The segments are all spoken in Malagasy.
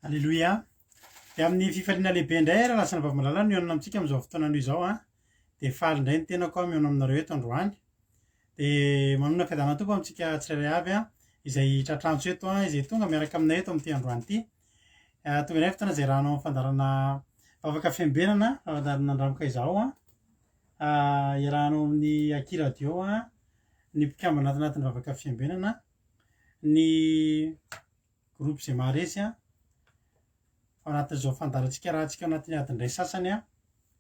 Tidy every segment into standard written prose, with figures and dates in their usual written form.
Aleloia. Dia amin'ny fifaliana lehibe indray raha lasa ny vavy-malala no mihaona amintsika amin'izao fotoana anio izao an. Dia faly indray ny tenako aho mihaona aminareo eto androany. Dia manonona fiadanana Tompo amintsika tsirairay avy an, izay tratrantso eto an, izay tonga miaraka aminay eto amin'ity androany ity. Tonga indray ny fotoana izay iarahanao amin'ny fandaharana Vavaka Fiambenana, fandaharana Andramoka Izaho an. Iarahanao amin'ny Aky Radio an, ny mpikambana ato anatin'ny Vavaka Fiambenana, ny groupe izay maharesy an. Ao anatin'izao fandaharantsika arahantsika ao anatin'ny adiny iray sasany an,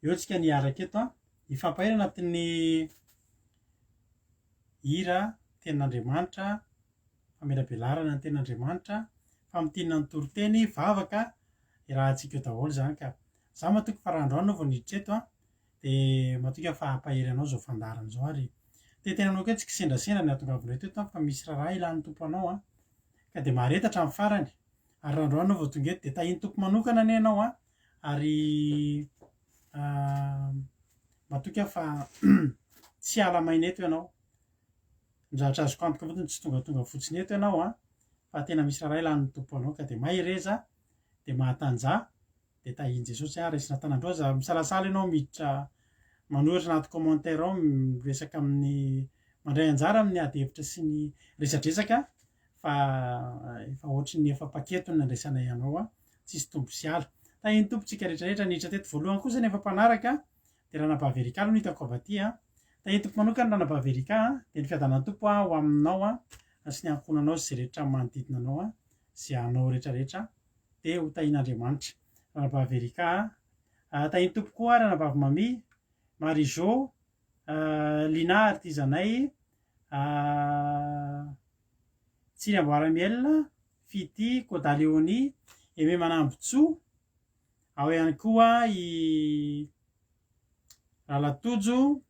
eo tsika ny hiaraka eto an, hifampahery anatin'ny hira tenin'Andriamanitra, famelabelarana ny tenin'Andriamanitra, famintinana ny toriteny, vavaka, irahantsika eo daholo izany ka. Za matoky fa raha androany anao vao niditra eto an, dia matoky aho fa hampahery anao izao fandaharana izao ary te hiteny aminao koa hoe tsy kisendrasendra ny hahatongavanao eto eto an, fa misy raharaha ilan'ny Tompo anao an, ka dia mahareta hatramin'ny farany, ary raha androany anao vao tonga eto dia tahian'ny Tompo manokana anie ianao an, ary matoky aho fa tsy hiala maina eto ianao. Ny zavatra azoko antoka fotsiny tsy tongatonga fotsiny eto ianao an, fa tena misy raharaha ilan'ny Tompo anao ka dia mahereza dia mahatanjaha dia tahian'i Jesosy an, raisina an-tanan-droa aza misalasala ianao miditra manoratra anaty commentaire ao miresaka amin'ny mandray anjara amin'ny ady hevitra sy ny resadresaka fa efa ohatry ny efa paquet no nandraisanay anao an, tsisy tompo sy ala. Tahian'ny Tompo tsika rehetra rehetra niditra teto voalohany kosa ny efa mpanaraka dia Ranabavy Erika aloha no hitako avy aty an. Tahian'ny Tompo manokana Ranabavy Erika an, dia ny fiadanan'ny Tompo ho aminao an, sy ny ankohonanao sy izay rehetra manodidina anao an, sy anao rehetra rehetra dia ho tahian'Andriamanitra. Ranabavy Erika an. Tahian'ny Tompo koa Ranabavy Mamy, Marie Jo, Lina Artizanay, Tsiry Amboaramiel, Fitia, Koda Léonie, Aimé Manambotsoa, Ao ihany koa i Ralatojo,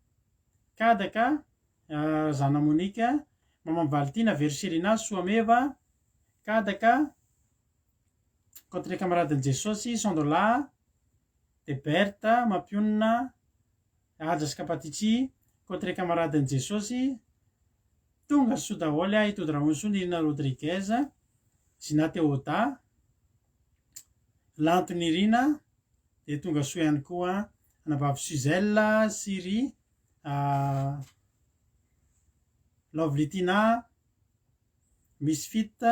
Kadaka, Razana Monica, Maman Valitiana, Veroselina, Soameva, Kadaka, Contre Camaradin'i Jesosy, Sondola, De Berthe, Mampionona, Haja sy Kapatichi, Contre Camaradin'i Jesosy, Tonga soa daholo i Tody Rahonsoa, Nirina Rodriguez, Zina Théoda, Lanto Nirina, dia tonga soa ihany koa anabavy Suzelle sy ry Lovely Tina, Misfit,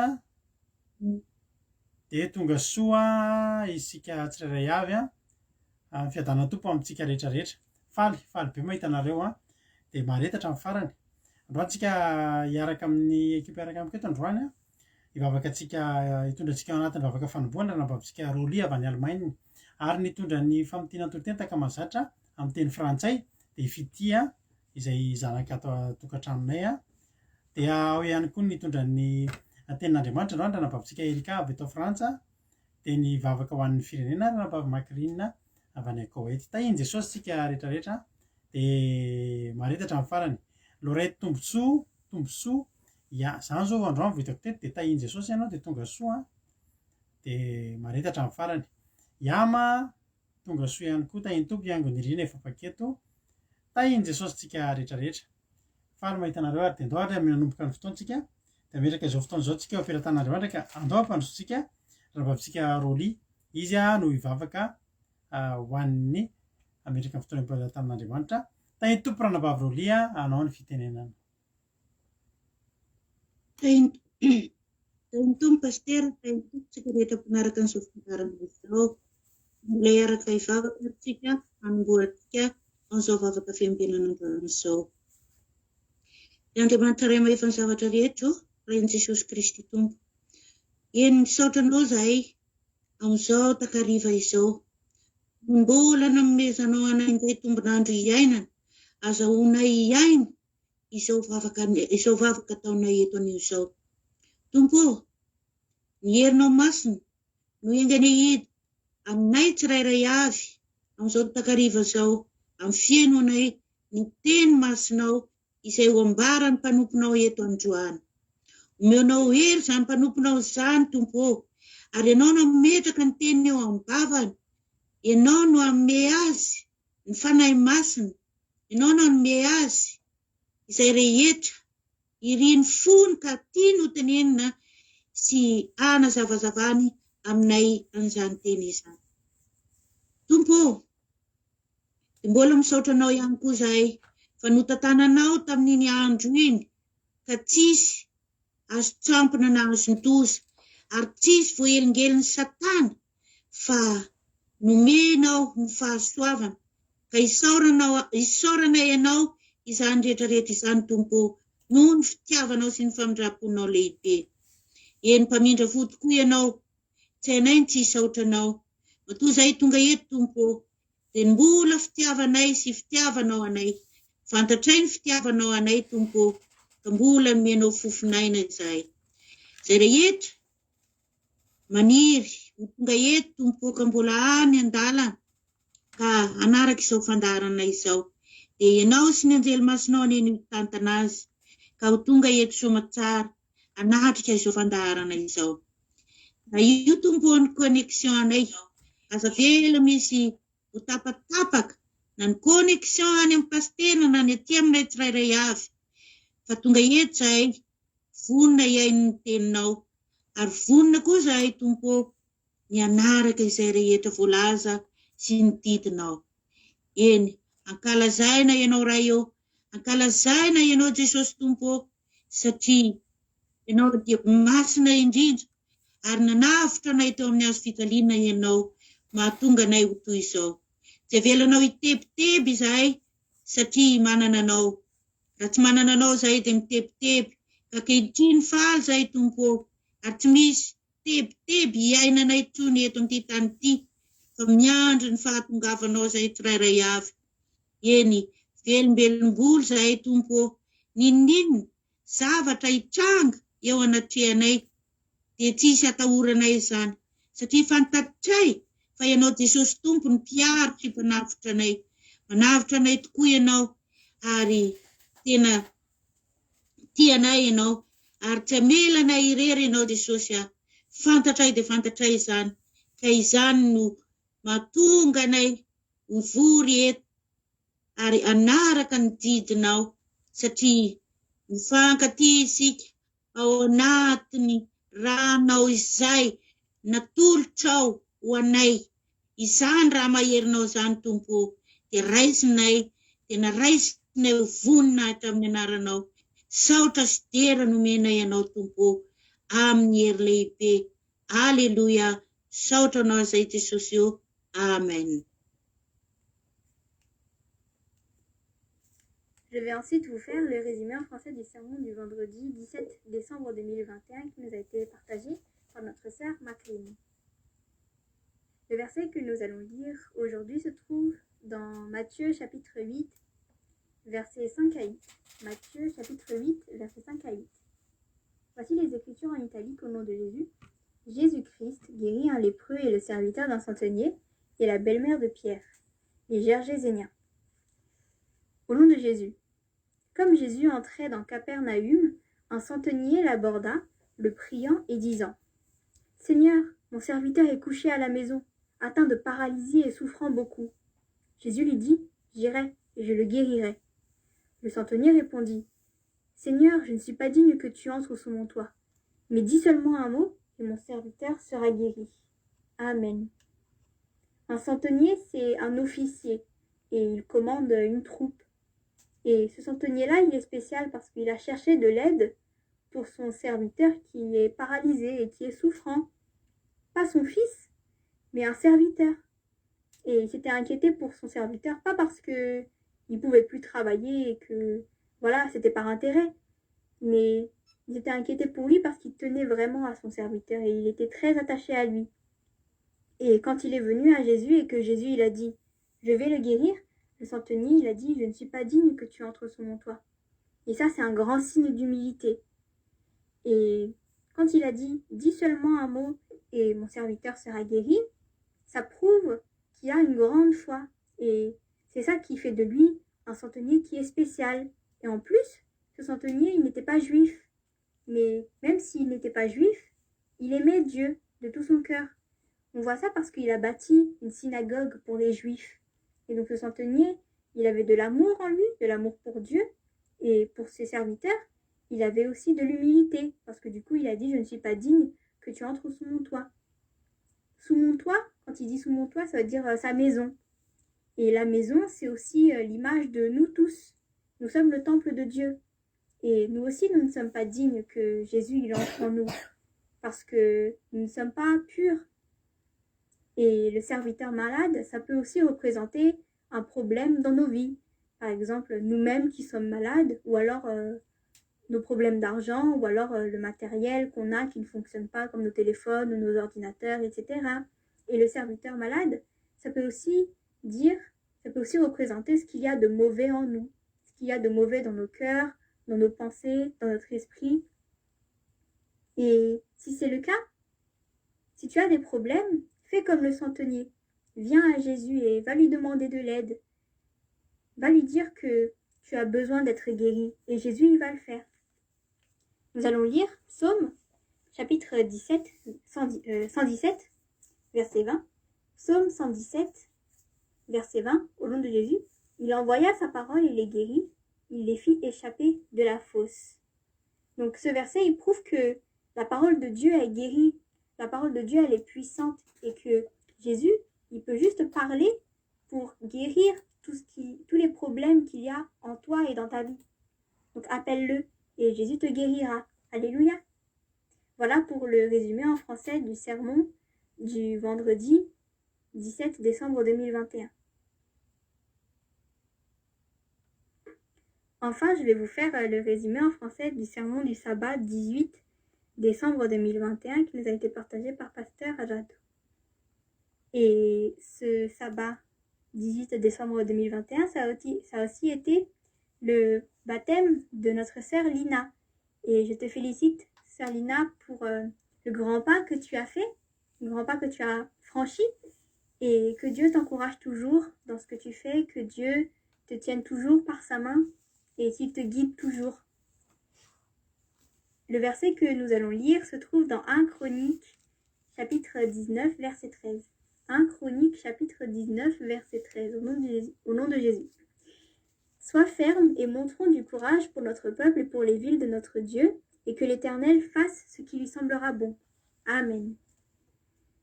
dia tonga soa isika tsirairay avy an. Ny fiadanan'ny Tompo amintsika rehetra rehetra. Faly, faly be mahita anareo an. Dia mahareta hatramin'ny farany. Androany tsika hiaraka amin'ny ekipa hiaraka amiko eto androany an. Hivavaka antsika, hitondra antsika ao anatin'ny vavaka fanombohana ny anabavintsika Rolly avy any Allemagne. Ary nitondra ny famintinan-toriteny tahaka mahazatra amin'ny teny frantsay dia i Fitia izay zanaka ato an-tokantranonay an. Dia ao ihany koa ny nitondra ny tenin'Andriamanitra androany ranabavintsika Erika avy eto Frantsa. Dia ny vavaka ho an'ny firenena ranabavy Macrine avy any Koweït. Tahian'i Jesosy tsika rehetra rehetra dia mahareta hatramin'ny farany. Lorette Tombontsoa, Tombosoa, ya, zany zao vao androany vao hitako teto dia tahian'i Jesosy ianao dia tonga soa an. Dia mahareta hatramin'ny farany. Yama, tonga soa ihany koa, tahian'ny Tompo hihaingo nirina efa paketo. Tahian'i Jesosy tsika rehetra rehetra. Faly mahita anareo ary dia andao ary manomboka ny fotoantsika. Dia hametraka izao fotoana izao tsika eo am-pelatanan'Andriamanitra ka andao hampandrosoantsika rahavavintsika Rolly. Izy no hivavaka ho an'ny hametraka ny fotoana eo am-pelatanan'Andriamanitra. Tahin'ny Tompo ranabavy Rolly hanao ny fitenenana. Tahin'ny Tompo Pasitera, tahin'ny Tompo tsika rehetra mpanaraka an'izao fandaharana izao. Mbola hiaraka hivavaka ary tsika hanombohantsika an'izao vavaka fiambenana androany izao. Ry Andriamanitra Ray mahefa ny zavatra rehetra ô, Rain'i Jesosy Kristy Tompo. Eny, misaotra Anao izahay amin'izao takariva izao. Mbola nanomezanao anay indray tombon'andro hiainana, azahoanay hiaina izao vavaka izao vavaka ataonay eto anio izao. Tompo ô, ny herinao masina no enga anie hiditra aminay tsirairay avy amin'izao takariva izao, amin'ny fihainoanay ny teny masinao izay ho ambaran'ny mpanomponao eto androany. Omeonao hery izany mpanomponao izany, Tompo ô, ary Ianao no hametraka ny teniny eo am-bavany, Ianao no hanome azy ny Fanahy Masina, Ianao no hanome azy izay rehetra iriny fony ka tiany ho tenenina sy hanazavazavany aminay an'izany teny izany. Tompo ô, dia mbola misaotra Anao ihany koa izahay fa notantananao tamin'iny andro iny ka tsisy azon-tsampona na azon-doza ary tsisy voahelingelin'i Satana fa nomenao ny fahasoavana ka isaoranao isaoranay Anao izany rehetra rehetra izany Tompo ô noho ny fitiavanao sy ny famindram-ponao lehibe. Eny mpamindra fo tokoa Ianao tsy hainay ny tsy hisaotra Anao matoa izahay tonga eto Tompo ô dia ny mbola fitiavanay sy fitiavanao anay. Fantatray ny fitiavanao anay Tompo ô, ka mbola nomenao fofon'aina izahay. Izay rehetra maniry ho tonga eto Tompo ô ka mbola any an-dalana ka hanaraka izao fandaharana izao, dia Ianao sy ny Anjely Masinao anie no hitantana azy ka ho tonga eto soamatsara hanatrika izao fandaharana izao. Na io Tompo ô ny connexion anay, aza avela misy ho tapatapaka na ny connexion any amin'ny pasitera na ny aty aminay tsirairay avy fa tonga eto zahay vonona hihaino ny teninao ary vonona koa zahay Tompo ô ny hanaraka izay rehetra voalaza sy ny didinao. Eny, ankalazaina Ianao Ray ô, ankalazaina Ianao Jesosy Tompo ô, satria Ianao dia masina indrindra ary nanavotra anay teo amin'ny hazo fijaliana Ianao mahatonga anay ho toy izao. Tsy avelanao hitebiteby izahay satria manana Anao. Raha tsy manana Anao izahay dia mitebiteby, ka ankehitriny faly izahay Tompo ô, ary tsy misy tebiteby hiainanay intsony eto amin'ity tany ity fa miandry ny fahatongavanao izahay tsirairay avy. Eny, velombelom-bolo izahay Tompo ô, n'inon'inona zavatra hitranga eo anatrehanay dia tsy hisy atahoranay izany satria fantatray fa Ianao Jesosy Tompo no mpiaro sy mpanavotra anay. Manavotra anay tokoa Ianao ary tena tia anay Ianao ary tsy hamela anay irery Ianao Jesosy a! Fantatray dia fantatray izany ka izany no mahatonga anay ho vory eto ary hanaraka ny didinao satria mifankatia isika ao anatin'ny ranao izay natolotrao ho anay Izany raha maherinao izany Tompo ô, dia raisinay, tena raisinay ho voninahitra amin'ny anaranao. Saotra sy dera nomenay Anao Tompo ô, amin'ny hery lehibe. Aleloia, saotra Anao izay Jesosy ô. Amen. Je vais ensuite vous faire le résumé en français du sermon du vendredi 17 décembre 2021 qui nous a été partagé par notre sœur Maclean. Le verset que nous allons lire aujourd'hui se trouve dans Matthieu chapitre 8, versets 5 à 8. Matthieu chapitre 8, versets 5 à 8. Voici les Écritures en italique au nom de Jésus. Jésus-Christ guérit un lépreux et le serviteur d'un centenier et la belle-mère de Pierre, les Gergéséniens. Au nom de Jésus. Comme Jésus entrait dans Capernaüm, un centenier l'aborda, le priant et disant Seigneur, mon serviteur est couché à la maison, atteint de paralysie et souffrant beaucoup. Jésus lui dit J'irai et je le guérirai. Le centenier répondit Seigneur, je ne suis pas digne que tu entres sous mon toit, mais dis seulement un mot et mon serviteur sera guéri. Amen. Un centenier, c'est un officier et il commande une troupe. Et ce centenier-là, il est spécial parce qu'il a cherché de l'aide pour son serviteur qui est paralysé et qui est souffrant. Pas son fils, mais un serviteur. Et il s'était inquiété pour son serviteur, pas parce que il pouvait plus travailler et que voilà, c'était par intérêt, mais il s'était inquiété pour lui parce qu'il tenait vraiment à son serviteur et il était très attaché à lui. Et quand il est venu à Jésus et que Jésus il a dit Je vais le guérir, le centenier il a dit Je ne suis pas digne que tu entres sous mon toit. Et ça, c'est un grand signe d'humilité. Et quand il a dit Dis seulement un mot et mon serviteur sera guéri, ça prouve qu'il a une grande foi. Et c'est ça qui fait de lui un centenier qui est spécial. Et en plus, ce centenier, il n'était pas juif. Mais même s'il n'était pas juif, il aimait Dieu de tout son cœur. On voit ça parce qu'il a bâti une synagogue pour les juifs. Et donc le centenier, il avait de l'amour en lui, de l'amour pour Dieu et pour ses serviteurs. Il avait aussi de l'humilité, parce que du coup, il a dit, je ne suis pas digne que tu entres sous mon toit. Sous mon toit, quand il dit sous mon toit, ça veut dire sa maison. Et la maison, c'est aussi l'image de nous tous. Nous sommes le temple de Dieu. Et nous aussi, nous ne sommes pas dignes que Jésus il entre en nous, parce que nous ne sommes pas purs. Et le serviteur malade, ça peut aussi représenter un problème dans nos vies. Par exemple, nous-mêmes qui sommes malades, ou alors nos problèmes d'argent, ou alors le matériel qu'on a qui ne fonctionne pas, comme nos téléphones ou nos ordinateurs, etc. Et le serviteur malade, ça peut aussi dire, ça peut aussi représenter ce qu'il y a de mauvais en nous, ce qu'il y a de mauvais dans nos cœurs, dans nos pensées, dans notre esprit. Et si c'est le cas, si tu as des problèmes, fais comme le centenier. Viens à Jésus et va lui demander de l'aide. Va lui dire que tu as besoin d'être guéri et Jésus, il va le faire. Nous allons lire Psaume, chapitre 17, 117, verset 20. Psaume 117, verset 20, au nom de Jésus. Il envoya sa parole et les guérit. Il les fit échapper de la fosse. Donc ce verset, il prouve que la parole de Dieu, elle guérit. La parole de Dieu, elle est puissante et que Jésus, il peut juste parler pour guérir tous les problèmes qu'il y a en toi et dans ta vie. Donc appelle-le et Jésus te guérira. Alléluia. Voilà pour le résumé en français du sermon du vendredi 17 décembre 2021. Enfin, je vais vous faire le résumé en français du sermon du sabbat 18 décembre 2021 qui nous a été partagé par Pasteur Ajado. Et ce sabbat 18 décembre 2021, ça a aussi été le baptême de notre sœur Lina. Et je te félicite, sœur Lina, pour le grand pas que tu as fait, le grand pas que tu as franchi, et que Dieu t'encourage toujours dans ce que tu fais, que Dieu te tienne toujours par sa main et qu'il te guide toujours. Le verset que nous allons lire se trouve dans 1 Chroniques, chapitre 19, verset 13. 1 Chroniques, chapitre 19, verset 13, au nom de Jésus. Sois ferme et montrons du courage pour notre peuple et pour les villes de notre Dieu, et que l'Éternel fasse ce qui lui semblera bon. Amen.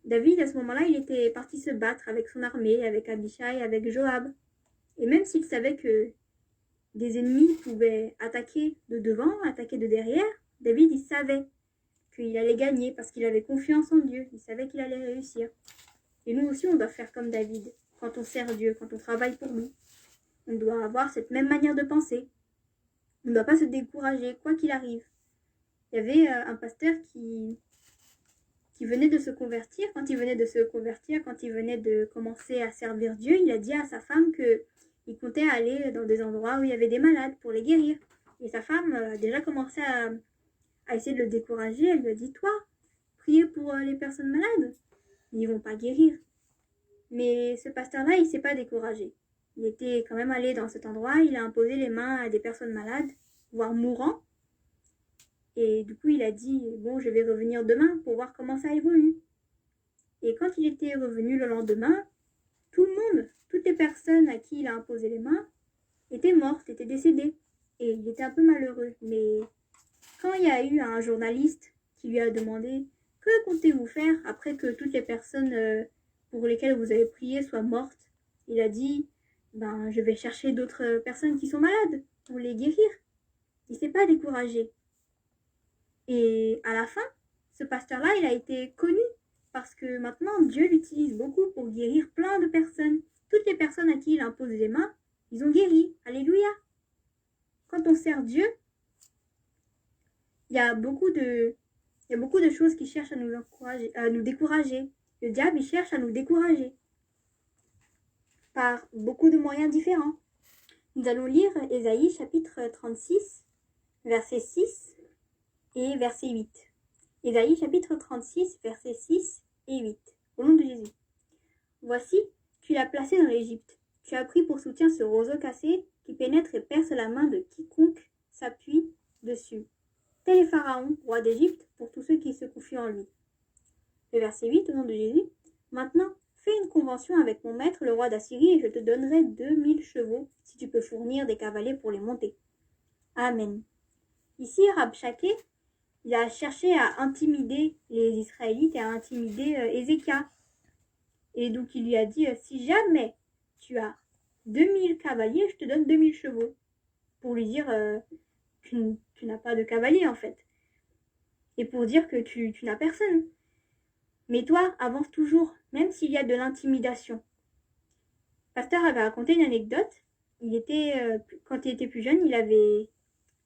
David, à ce moment-là, il était parti se battre avec son armée, avec Abishai, avec Joab. Et même s'il savait que des ennemis pouvaient attaquer de devant, attaquer de derrière, David, il savait qu'il allait gagner parce qu'il avait confiance en Dieu. Il savait qu'il allait réussir. Et nous aussi, on doit faire comme David quand on sert Dieu, quand on travaille pour lui. On doit avoir cette même manière de penser. On ne doit pas se décourager, quoi qu'il arrive. Il y avait un pasteur qui venait de se convertir. Quand il venait de se convertir, quand il venait de commencer à servir Dieu, il a dit à sa femme qu'il comptait aller dans des endroits où il y avait des malades pour les guérir. Et sa femme a déjà commencé à essayer de le décourager. Elle lui a dit, toi, priez pour les personnes malades, ils ne vont pas guérir. Mais ce pasteur-là, il ne s'est pas découragé. Il était quand même allé dans cet endroit, il a imposé les mains à des personnes malades, voire mourants. Et du coup, il a dit, bon, je vais revenir demain pour voir comment ça évolue. Et quand il était revenu le lendemain, tout le monde, toutes les personnes à qui il a imposé les mains, étaient mortes, étaient décédées. Et il était un peu malheureux. Mais quand il y a eu un journaliste qui lui a demandé, que comptez-vous faire après que toutes les personnes pour lesquelles vous avez prié soient mortes? Il a dit, ben, je vais chercher d'autres personnes qui sont malades pour les guérir. Il ne s'est pas découragé. Et à la fin, ce pasteur-là, il a été connu parce que maintenant, Dieu l'utilise beaucoup pour guérir plein de personnes. Toutes les personnes à qui il impose les mains, ils ont guéri. Alléluia. Quand on sert Dieu, il y a beaucoup de, il y a beaucoup de choses qui cherchent à nous encourager, à nous décourager. Le diable, il cherche à nous décourager par beaucoup de moyens différents. Nous allons lire Ésaïe chapitre 36, verset 6 et verset 8. Ésaïe chapitre 36, verset 6 et 8. Au nom de Jésus. Voici, tu l'as placé dans l'Égypte. Tu as pris pour soutien ce roseau cassé qui pénètre et perce la main de quiconque s'appuie dessus. Tel est Pharaon, roi d'Égypte, pour tous ceux qui se confient en lui. Le verset 8, au nom de Jésus. Maintenant, fais une convention avec mon maître, le roi d'Assyrie, et je te donnerai 2000 chevaux, si tu peux fournir des cavaliers pour les monter. Amen. Ici, Rabshakeh, il a cherché à intimider les Israélites et à intimider Ézéchias. Et donc, il lui a dit, si jamais tu as 2000 cavaliers, je te donne 2000 chevaux. Pour lui dire, tu n'as pas de cavalier, en fait. Et pour dire que tu n'as personne. Mais toi, avance toujours, même s'il y a de l'intimidation. Pasteur avait raconté une anecdote. Quand il était plus jeune, il avait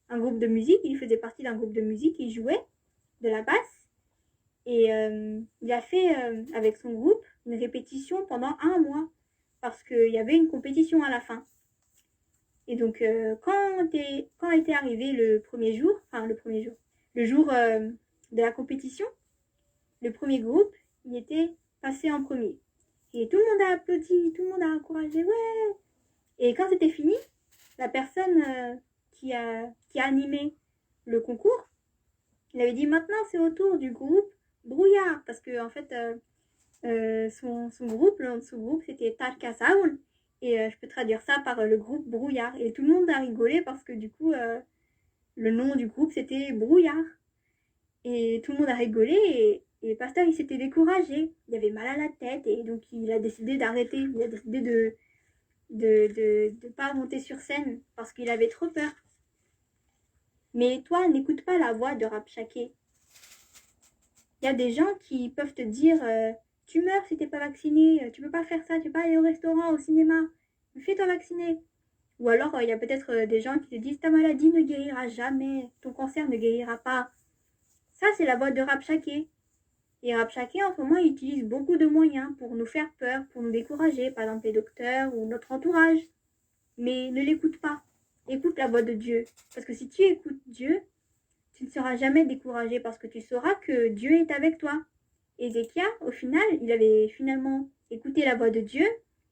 un groupe de musique. Il faisait partie d'un groupe de musique. Il jouait de la basse. Et il a fait, avec son groupe, une répétition pendant un mois. Parce qu'il y avait une compétition à la fin. Et donc, quand était arrivé le premier jour, enfin le premier jour, le jour de la compétition, le premier groupe, il était passé en premier. Et tout le monde a applaudi, tout le monde a encouragé, ouais. Et quand c'était fini, la personne qui a animé le concours, il avait dit maintenant c'est au tour du groupe Brouillard, parce que en fait son groupe, le nom de son groupe, c'était Tarkasaoun, et je peux traduire ça par le groupe Brouillard. Et tout le monde a rigolé parce que du coup, le nom du groupe c'était Brouillard. Et tout le monde a rigolé et le pasteur il s'était découragé, il avait mal à la tête et donc il a décidé d'arrêter, il a décidé de pas monter sur scène parce qu'il avait trop peur. Mais toi, n'écoute pas la voix de Rabshakeh. Il y a des gens qui peuvent te dire tu meurs si t'es pas vacciné, tu peux pas faire ça, tu peux pas aller au restaurant, au cinéma, fais-toi vacciner. Ou alors il y a peut-être des gens qui te disent ta maladie ne guérira jamais, ton cancer ne guérira pas. Ça, c'est la voix de Rabshakeh. Et Rabshakeh, en ce moment, il utilise beaucoup de moyens pour nous faire peur, pour nous décourager, par exemple les docteurs ou notre entourage. Mais ne l'écoute pas. Écoute la voix de Dieu. Parce que si tu écoutes Dieu, tu ne seras jamais découragé parce que tu sauras que Dieu est avec toi. Ézéchias, au final, il avait finalement écouté la voix de Dieu,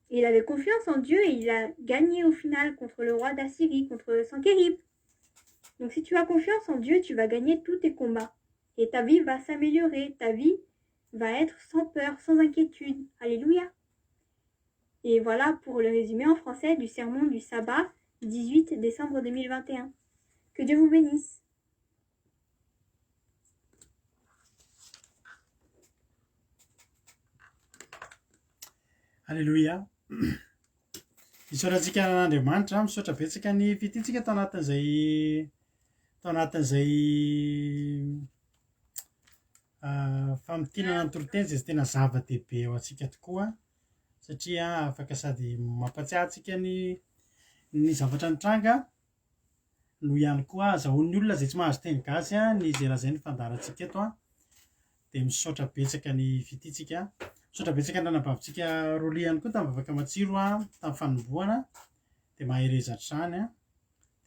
et il avait confiance en Dieu et il a gagné au final contre le roi d'Assyrie, contre Sanchérib. Donc si tu as confiance en Dieu, tu vas gagner tous tes combats. Et ta vie va s'améliorer, ta vie va être sans peur, sans inquiétude. Alléluia. Et voilà pour le résumé en français du sermon du sabbat 18 décembre 2021. Que Dieu vous bénisse. Alléluia. Misaotra antsika an'Andriamanitra, misaotra betsaka ny fitintsika tao anatin'izay tao anatin'izay famintinana ny toriteny izay tena zava-dehibe ho antsika tokoa satria afaka sady mampatsiahy antsika ny ny zavatra nitranga no ihany koa azahoan'ny olona izay tsy mahazo teny gasy ny izay lazain'ny fandaharantsika eto an. Dia misaotra betsaka ny fitintsika. Misaotra betsaka ny ranabavintsika Rolly ihany koa tamin'ny vavaka matsiro an, tamin'ny fanombohana. Dia mahereza hatrany an.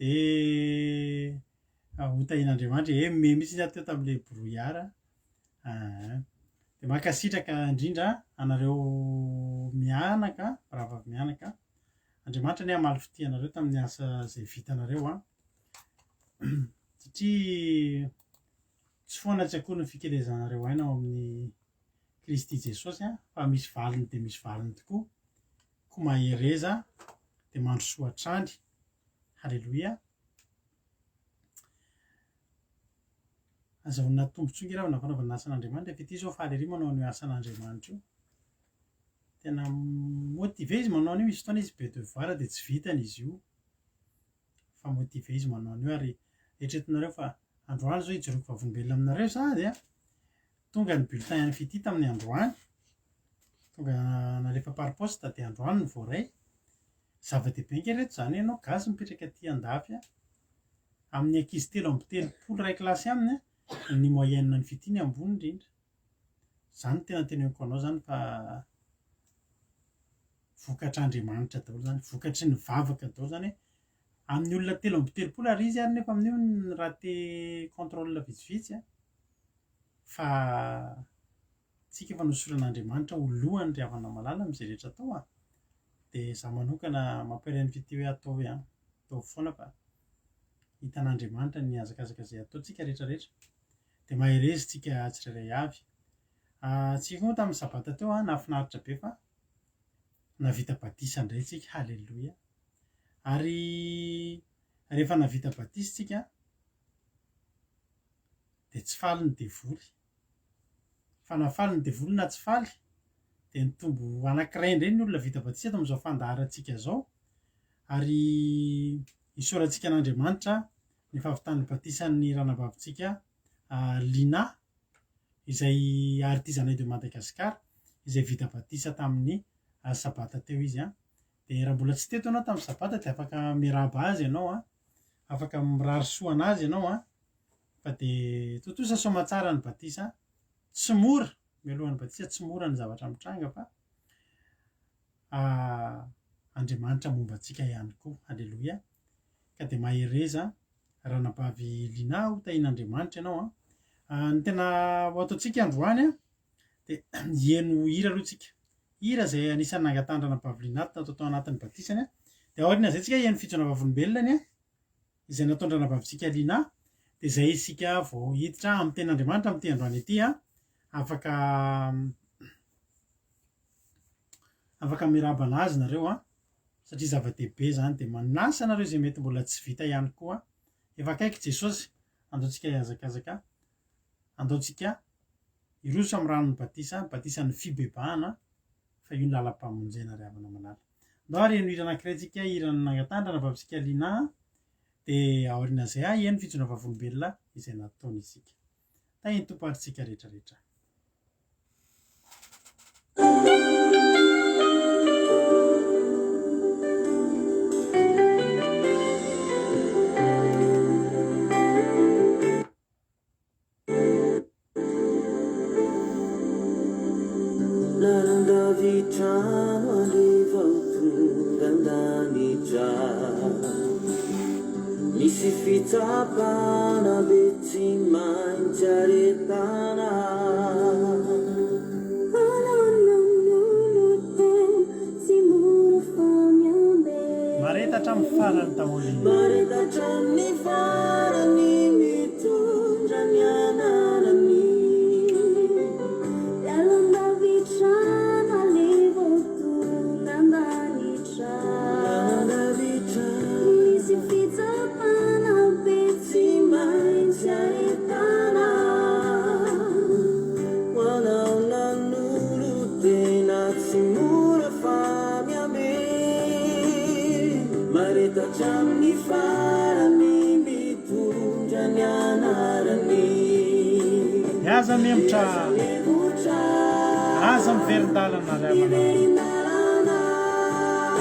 Dia ho tahian'Andriamanitra e, me mihitsy aho teo tamin'ilay brouillard. Aa. Dia mankasitraka indrindra anareo mianaka, mpirahavavy mianaka. Andriamanitra anie hamaly fitia anareo tamin'ny asa izay vitanareo an. Satria tsy foana tsy akory ny fikelezanareo aina ao amin'ny Kristy Jesosy an, fa misy valiny dia misy valiny tokoa. Koa mahereza dia mandrosoa hatrany. Haleloia. Azahoana tombontsoa nge raha fanaovana asan'Andriamanitra fa ity izao faly ery manao an'io asan'Andriamanitra io. Tena motivé izy manao an'io, misy fotoana izy be devoir dia tsy vitany izy io. Fa motivé izy manao an'io ary eritreretinareo fa Androany izao hijoroako vavolombelona aminareo sahady a. Tonga ny bulletin an'i Fitia tamin'ny androany. Tonga nalefa par poste dia androany no voaray. Zava-dehibe ange reto izany hoe ianao gasy mipetraka aty andafy a. Amin'ny ankizy 33 iray kilasy aminy a, ny moyenne an'i Fitia ny ambony indrindra. Izany no tena teneniko anao izany fa vokatr'Andriamanitra daholo izany, vokatry ny vavaka daholo izany hoe amin'ny olona 33 ary izy ary nefa amin'io ny raté contrôle vitsivitsy a, fa tsika efa nosoran'Andriamanitra ho lohany ry havana malala amin'izay rehetra atao a, dia izaho manokana mampahery an'i Fitia hoe ataovy an, ataovy foana fa hitan'Andriamanitra ny hazakazaka izay ataontsika rehetra rehetra, dia mahereza tsika tsirairay avy. Tsika koa moa tamin'ny sabata teo a, nahafinaritra be fa navita batisa indray tsika, haleloia. Ary rehefa navita batisa tsika dia tsy faly ny devoly. Fa na faly ny devoly na tsy faly dia nitombo anankiray indray ny olona vita batisa eto amin'izao fandaharantsika izao. Ary isaorantsika an'Andriamanitra ny fahavitan'ny batisan'ny ranabavintsika Lina izay artisanat de Madagascar izay vita batisa tamin'ny sabata teo izy an. Dia raha mbola tsy teto ianao tamin'ny sabata dia afaka miarahaba azy ianao an, afaka mirary soa an'azy ianao an, fa dia tontosa soamatsara ny batisa, tsy mora, mialohan'ny batisa tsy mora ny zavatra mitranga fa Andriamanitra momba antsika ihany koa, aleloia, ka dia mahereza ranabavy Lina, ho tahian'Andriamanitra ianao an. Ny tena ho ataontsika androany an, dia hiheno hira aloha tsika, hira izay anisan'ny nangatahan-dranabavy Lina natao tao anatin'ny batisany an, dia aorian'izay tsika hiheno fijoroana vavolombelona an, izay nataon-dranabavintsika Lina, dia izay isika vao hiditra amin'ny tenin'Andriamanitra amin'ity androany ity an, afaka afaka miarahaba anazy nareo an, satria zava-dehibe izany, dia manasa anareo izay mety mbola tsy vita ihany koa, efa akaiky Jesosy, andao tsika hihazakazaka, andao tsika hiroso amin'ny ranon'ny batisa, batisan'ny fibebahana, fa io ny lalam-pamonjena ry havana malala. Andao ary heno hira anankiray tsika, hiran'ny nangatahana ranabavintsika Lina, dia aorian'izay aho heno fijoroana vavolombelona izay nataony isika. Tahin'ny Tompo ary tsika rehetra rehetra. Lalan-davitrano aleha vao tonga an-danitra Misy fitsapana be tsy maintsy aretana. Mahareta hatramin'ny farany daholo. Mahareta hatramin'ny farany mitondra ny anarany. Misy fitsapana be tsy maintsy ahitana. Ho anao nanolo-tena tsy mora fa miambe. Mahareta hatramin'ny farany mitondra ny anarany. Dia aza mihemotra. Aza miverin-dalana ry havana.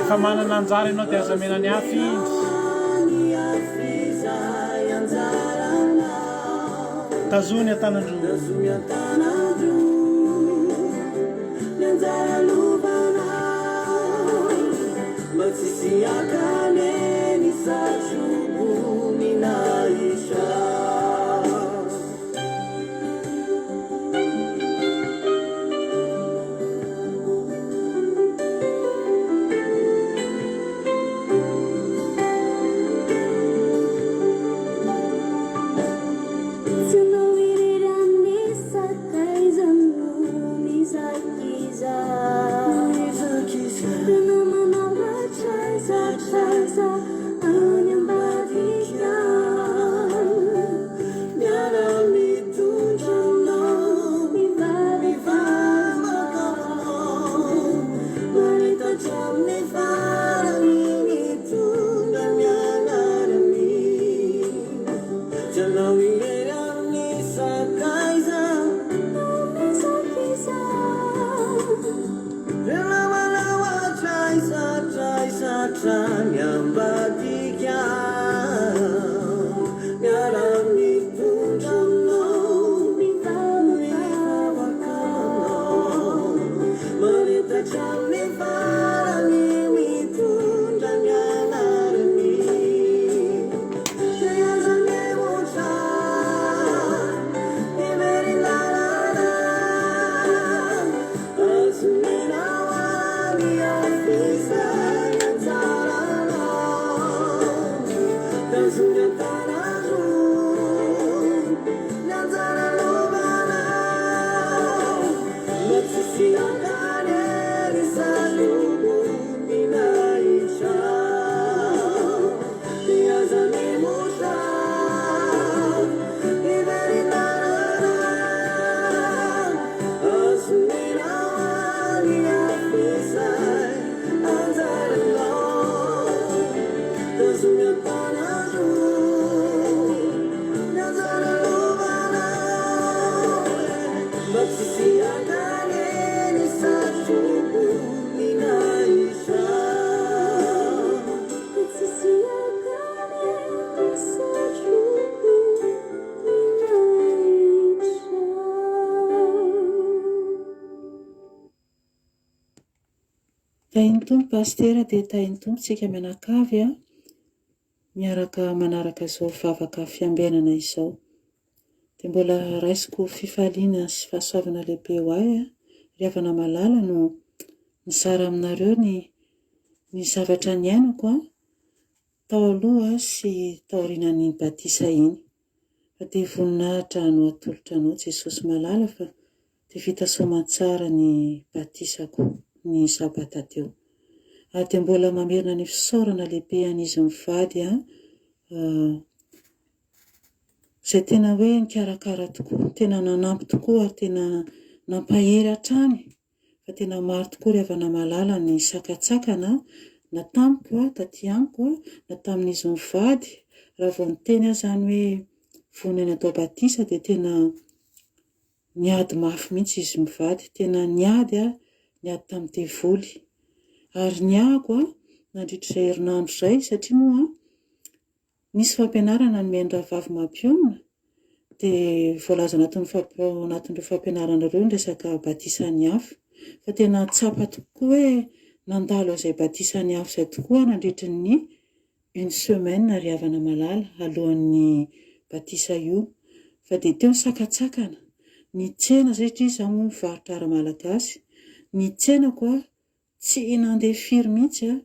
Efa manana anjara ianao dia aza omena ny hafa iny. Tazony an-tanan-droa. Tsy anao irery any sakaiza no mizakiza Ireo namanao hatraiza hatraiza any ambany. Tahin'ny Tompo Pasitera dia tahin'ny Tompo tsika mianakavy a, miaraka manaraka izao vavaka fiambenana izao. Dia mbola raisiko fifaliana sy fahasoavana lehibe ho ahy a, ry havana malala no mizara aminareo ny ny zavatra niainako a, tao aloha sy taorianan'iny batisa iny. Fa dia voninahitra no atolotra anao Jesosy malala fa dia vita soamantsara ny batisako ny sabata teo. Ary dia mbola mamerina ny fisaorana lehibe an'izy mivady an, izay tena hoe nikarakara tokoa, tena nanampy tokoa ary tena nampahery hatrany fa tena maro tokoa ry havana malala ny sakantsakana na tamiko taty amiko na tamin'izy mivady, raha vao niteny aho izany hoe vonona ny atao batisa dia tena niady mafy mihitsy izy mivady, tena niady aho, niady tamin'ny devoly. Ary ny ahako nandritra izay herinandro izay satria moa Nisy fampianarana nomen'ny rahavavy mampionona dia voalaza anatin'ny ao anatin'ireo fampianarana ireo ny resaka batisan'ny afo. Fa tena tsapa tokoa hoe nandalo an'izay batisan'ny afo izay tokoa aho nandritry ny une semaine ry havana malala alohan'ny batisa io. Fa dia teo ny sakantsakana, ny tsena satria izaho moa mivarotra ara-malagasy, ny tsenako aho Tsy nandeha firy mihitsy aho.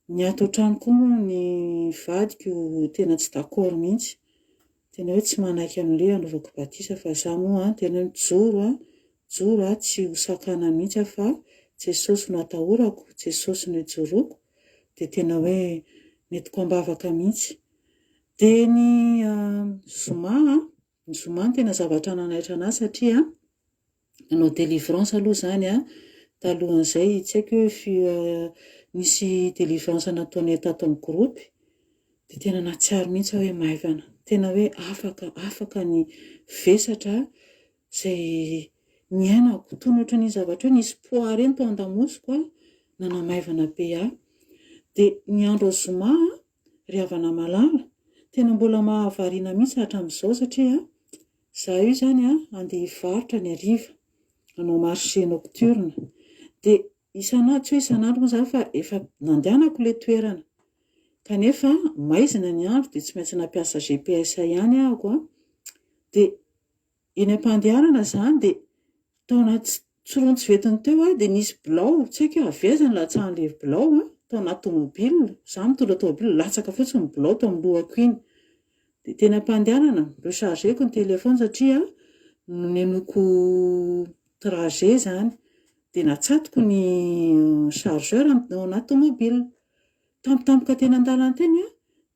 Ny ato an-trano koa moa ny vadiko tena tsy d'accord mihitsy. Tena hoe tsy manaiky amin'ilay hanaovako batisa fa za moa an, tena hoe mijoro an, mijoro aho tsy ho sakanana mihitsy aho fa Jesosy no atahorako, Jesosy no ijoroako, dia tena hoe nentiko am-bavaka mihitsy. Dia ny zoma an, ny zoma no tena zavatra nanaitra an'ahy satria Nanao délivrance aloha izany an, talohan'izay tsy haiko hoe fi- nisy délivrance nataonay tato amin'ny groupe, dia tena nahatsiaro mihitsy aho hoe maivana, tena hoe afaka, afaka ny vesatra izay niainako, toy ny ohatran'iny zavatra hoe nisy poids ireny tao an-damosiko an, nanamaivana be ahy. Dia ny andro zoma an, ry havana malala, tena mbola mahavariana mihitsy hatramin'izao satria Za io zany an, andeha hivarotra ny hariva, hanao marché nocturne. Dia isan'andro, tsy hoe isan'andro moa zany fa efa nandehanako ilay toerana. Kanefa maizina ny andro dia tsy maintsy nampiasa GPS ihany ahako an. Dia eny am-pandehanana zany dia tao anaty tsirontsivetiny teo aho dia nisy bilao, tsy haiko hoe avy aiza no nilatsahan'ilay bilao an, tao anaty tomobile, izaho mitondra tomobile, latsaka fotsiny ny bilao tao amin'ny lohako iny. Dia teny am-pandehanana, recharger-ko ny téléphone satria nenoiko trajet izany. Dia natsatoko ny chargeur ao anaty tomobile. Tampotampoka teny an-dalana teny an,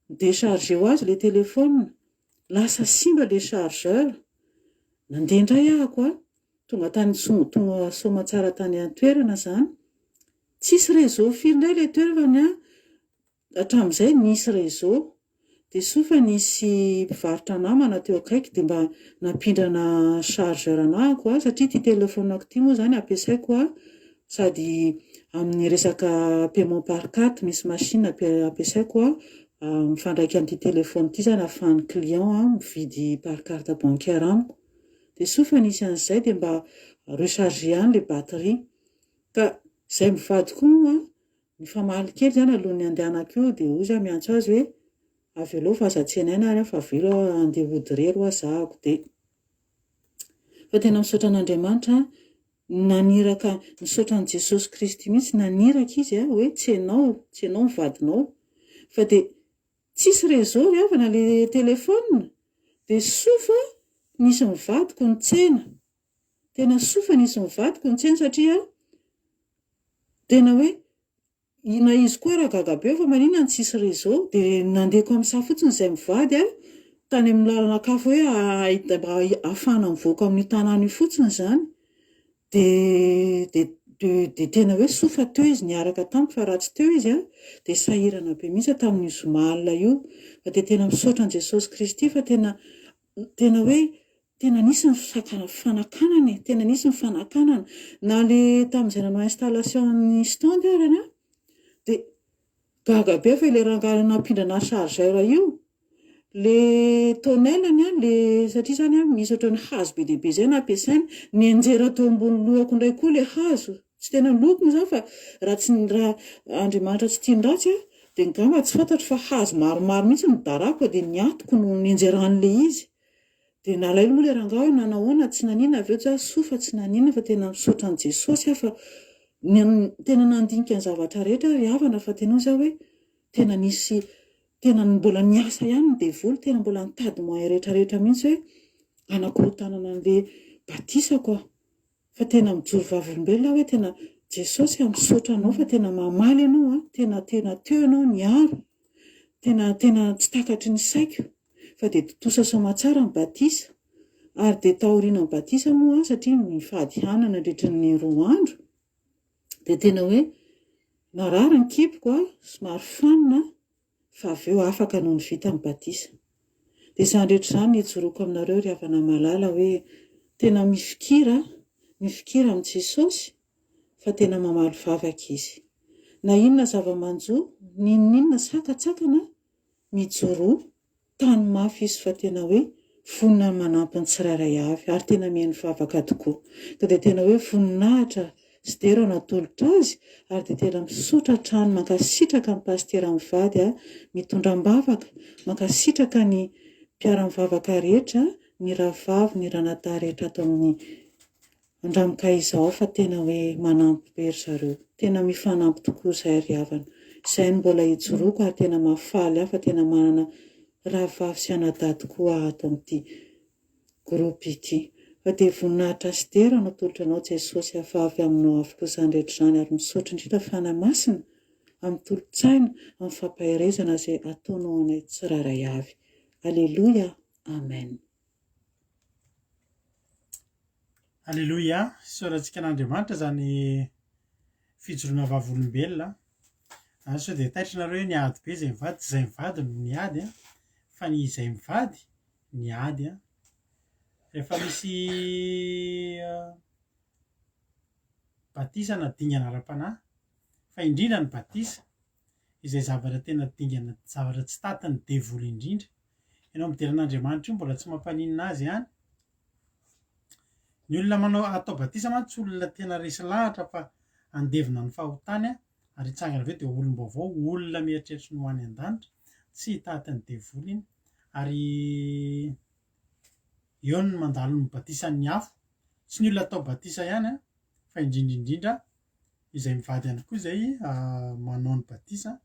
ni-decharger ho azy ilay téléphone. Lasa simba ilay chargeur. Nandeha indray ahako an, tonga tany tonga soamatsara tany an-toerana izany. Tsisy réseau firy indray ilay toerana fa ny ahy Hatramin'izay nisy réseau. Dia soa fa nisy mpivarotra namana teo akaiky dia mba nampindrana chargeur anahako aho satria ity téléphone-ko ity moa izany ampiasaiko sady amin'ny resaka paiement par carte misy machine ampiasaiko mifandraika amin'ity téléphone ity izany ahafahan'ny client mividy par carte bancaire amiko. Dia soa fa nisy an'izay dia mba recharger ihany ilay batterie. Ka izay mivady koa moa Nifamaly kely izany alohan'ny handehanako io dia hoy izaho miantso azy hoe avelao fa aza tsenaina ary aho fa avelo aho handeha hody irery hoa zahako dia fa tena misaotra an'Andriamanitra naniraka misaotra an'i Jesosy Kristy mihitsy naniraka izy hoe tsenao tsenao ny vadinao fa dia tsisy réseau ry havana le téléphone dia soa fa nisy ny vadiko nitsena Tena soa fa nisy nivadiko ny tsena satria tena hoe na izy koa ara gaga be fa maninona no tsisy réseau dia nandeha comme ça fotsiny izay mivady a tany amin'ny lalana akafo hoe mba ahafahana mivoaka amin'io tanàna io fotsiny izany dia dia dia tena hoe soa fa teo izy niaraka tamiko fa raha tsy teo izy a dia sahirana be mihitsy aho tamin'io zoma alina io fa dia tena misaotra an'i Jesosy Kristy fa tena tena hoe Tena nisy ny fanakanana e, tena nisy ny fanakanana. Na le tamin'izay nanao installation ny stand ary an, dia gaga be fa ilay rangahy nampindrana chargeur io, le tonnelle-ny an, le satria izany an misy ohatran'ny hazo be dia be izay nampiasainy, nianjera teo ambony lohako indray koa ilay hazo. Tsy tena loko moa izany fa raha tsy raha Andriamanitra tsy tia ny ratsy a, dia angamba tsy fantatro fa hazo maromaro mihitsy no darako dia ny atiko no nianjeran'ilay izy. Dia nalailo moa ilay rangahy hoe nanahoana tsy nanina avy eo tsy aho soa fa tsy nanina fa tena misaotra an'i Jesosy aho fa tena nandinika ny zavatra rehetra aho ry havana fa tena hoy izaho hoe tena nisy tena mbola niasa ihany ny devoly tena mbola nitady moyen rehetra rehetra mihitsy hoe hanakorontanana an'ilay batisako aho. Fa tena mijoro vavolombelona aho hoe tena Jesosy a misaotra anao fa tena mamaly ianao a, tena tena teo ianao niaro, tena tena tsy takatry ny saiko fa dia tontosa soamatsara ny batisa ary dia taorian'ny batisa moa aho satria nifady hanina nandritry ny roa andro dia tena hoe narary ny kiboko a, somary fanina fa avy eo afaka nony vita ny batisa. Dia izany rehetra izany no ijoroako aminareo ry havana malala hoe tena mifikira, mifikira amin'i Jesosy fa tena mamaly vavaka Izy. Na inona zava-manjo, n'inon'inona sakantsakana, mijoroa Tany mafy izy fa tena hoe vonona ny manampy ny tsirairay avy ary tena mihaino vavaka tokoa. Ka dia tena hoe voninahitra sy dera no atolotra azy ary dia tena misaotra hatrany mankasitraka ny pasitera mivady mitondra am-bavaka, mankasitraka ny mpiara-mivavaka rehetra, ny rahavavy, ny ranadahy rehetra ato amin'ny Andramo kay izao fa tena hoe manampy be ry zareo. Tena mifanampy tokoa izahay ry havana. Izay no mbola ijoroako ary tena mahafaly ahy fa tena manana rahavavy sy anadahy tokoa aho ato amin'ity groupe ity. Fa dia voninahitra sy dera no atolotra anao Jesosy a fa avy aminao avokoa izany rehetra izany ary misaotra indrindra Fanahy Masina amin'ny tolo-tsaina, amin'ny fampaherezana izay ataonao anay tsirairay avy. Aleloia. Amen. Aleloia, isaorantsika an'Andriamanitra izany fijoroana vavolombelona. Ary sao dia taitra nareo hoe niady be izay mivady, tsy izay mivady no niady an, fa ny izay mivady niady an. Rehefa misy batisa na dingana ara-panahy, fa indrindra ny batisa, izay zavatra tena dingana, zavatra tsy tatin'ny devoly indrindra. Ianao midera an'Andriamanitra io mbola tsy mampaninona azy ihany. Ny olona manao atao batisa mantsy tsy olona tena resy lahatra fa handevina ny fahotany ary hitsangana avy eo dia olom-baovao, olona mieritreritra ny ho any an-danitra. Tsy tatin'ny devoly iny. Ary eo ny mandalo ny batisan'ny afo. Tsy ny olona atao batisa ihany fa indrindra indrindra izay mivady ihany koa izay manao ny batisa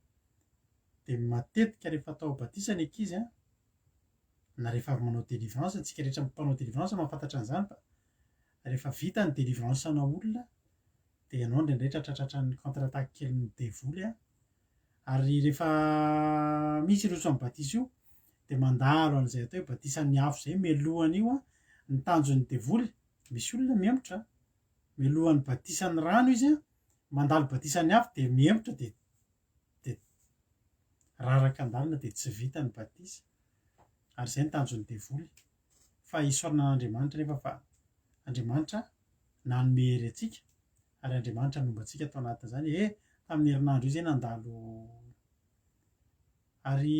dia matetika rehefa atao batisa ny ankizy na rehefa avy manao délivrance, antsika rehetra mpanao délivrance mahafantatra an'izany fa rehefa vita ny délivrance ana olona dia ianao indraindray tratratratran'ny contre attaque kelin'ny devoly an, ary rehefa misy hiroso amin'ny batisa io dia mandalo an'izay atao hoe batisan'ny afo izay mialohan'io an, ny tanjon'ny devoly, misy olona mihemotra mialohan'ny batisan'ny rano izy an, mandalo batisan'ny afo dia mihemotra dia dia raraka an-dalana dia tsy vita ny batisa ary izay ny tanjon'ny devoly fa isaorana an'Andriamanitra nefa fa Andriamanitra nanome hery antsika ary Andriamanitra nomba antsika tao anatin'izany e tamin'ny herinandro io izay nandalo ary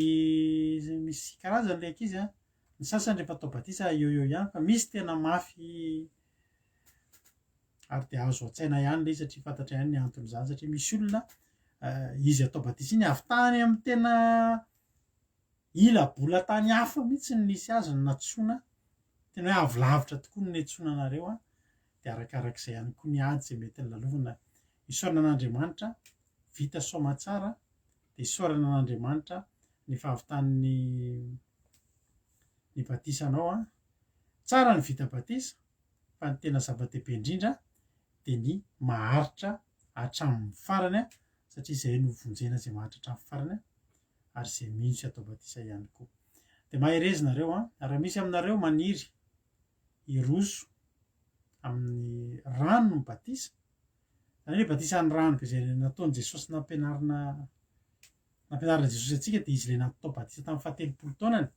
misy karazany ilay ankizy an ny sasany rehefa atao batisa eo eo ihany fa misy tena mafy ary dia azo an-tsaina ihany ilay izy satria fantatra ihany ny anton'izany satria misy olona izy atao batisa iny avy tany amin'ny tena ila bola tany hafa mihitsy ny nisy azy no nantsoina, tena hoe avy lavitra tokoa no niantsoana anareo an, dia arakarak'izay ihany koa ny ady izay mety nilalovana. Isaorana an'Andriamanitra, vita soamatsara, dia isaorana an'Andriamanitra ny fahavitan'ny ny batisanao an. Tsara ny vita batisa fa ny tena zava-dehibe indrindra dia ny maharitra hatramin'ny farany satria izay no vonjena izay maharitra hatramin'ny farany ary izay mino sy atao batisa ihany koa. Dia mahereza nareo an, raha misy aminareo maniry hiroso amin'ny rano ny batisa, izany hoe batisan'ny rano be izay nataon'i Jesosy nampianarina nampianarin'i Jesosy antsika dia izy ilay natao batisa tamin'ny fahatelopolo taonany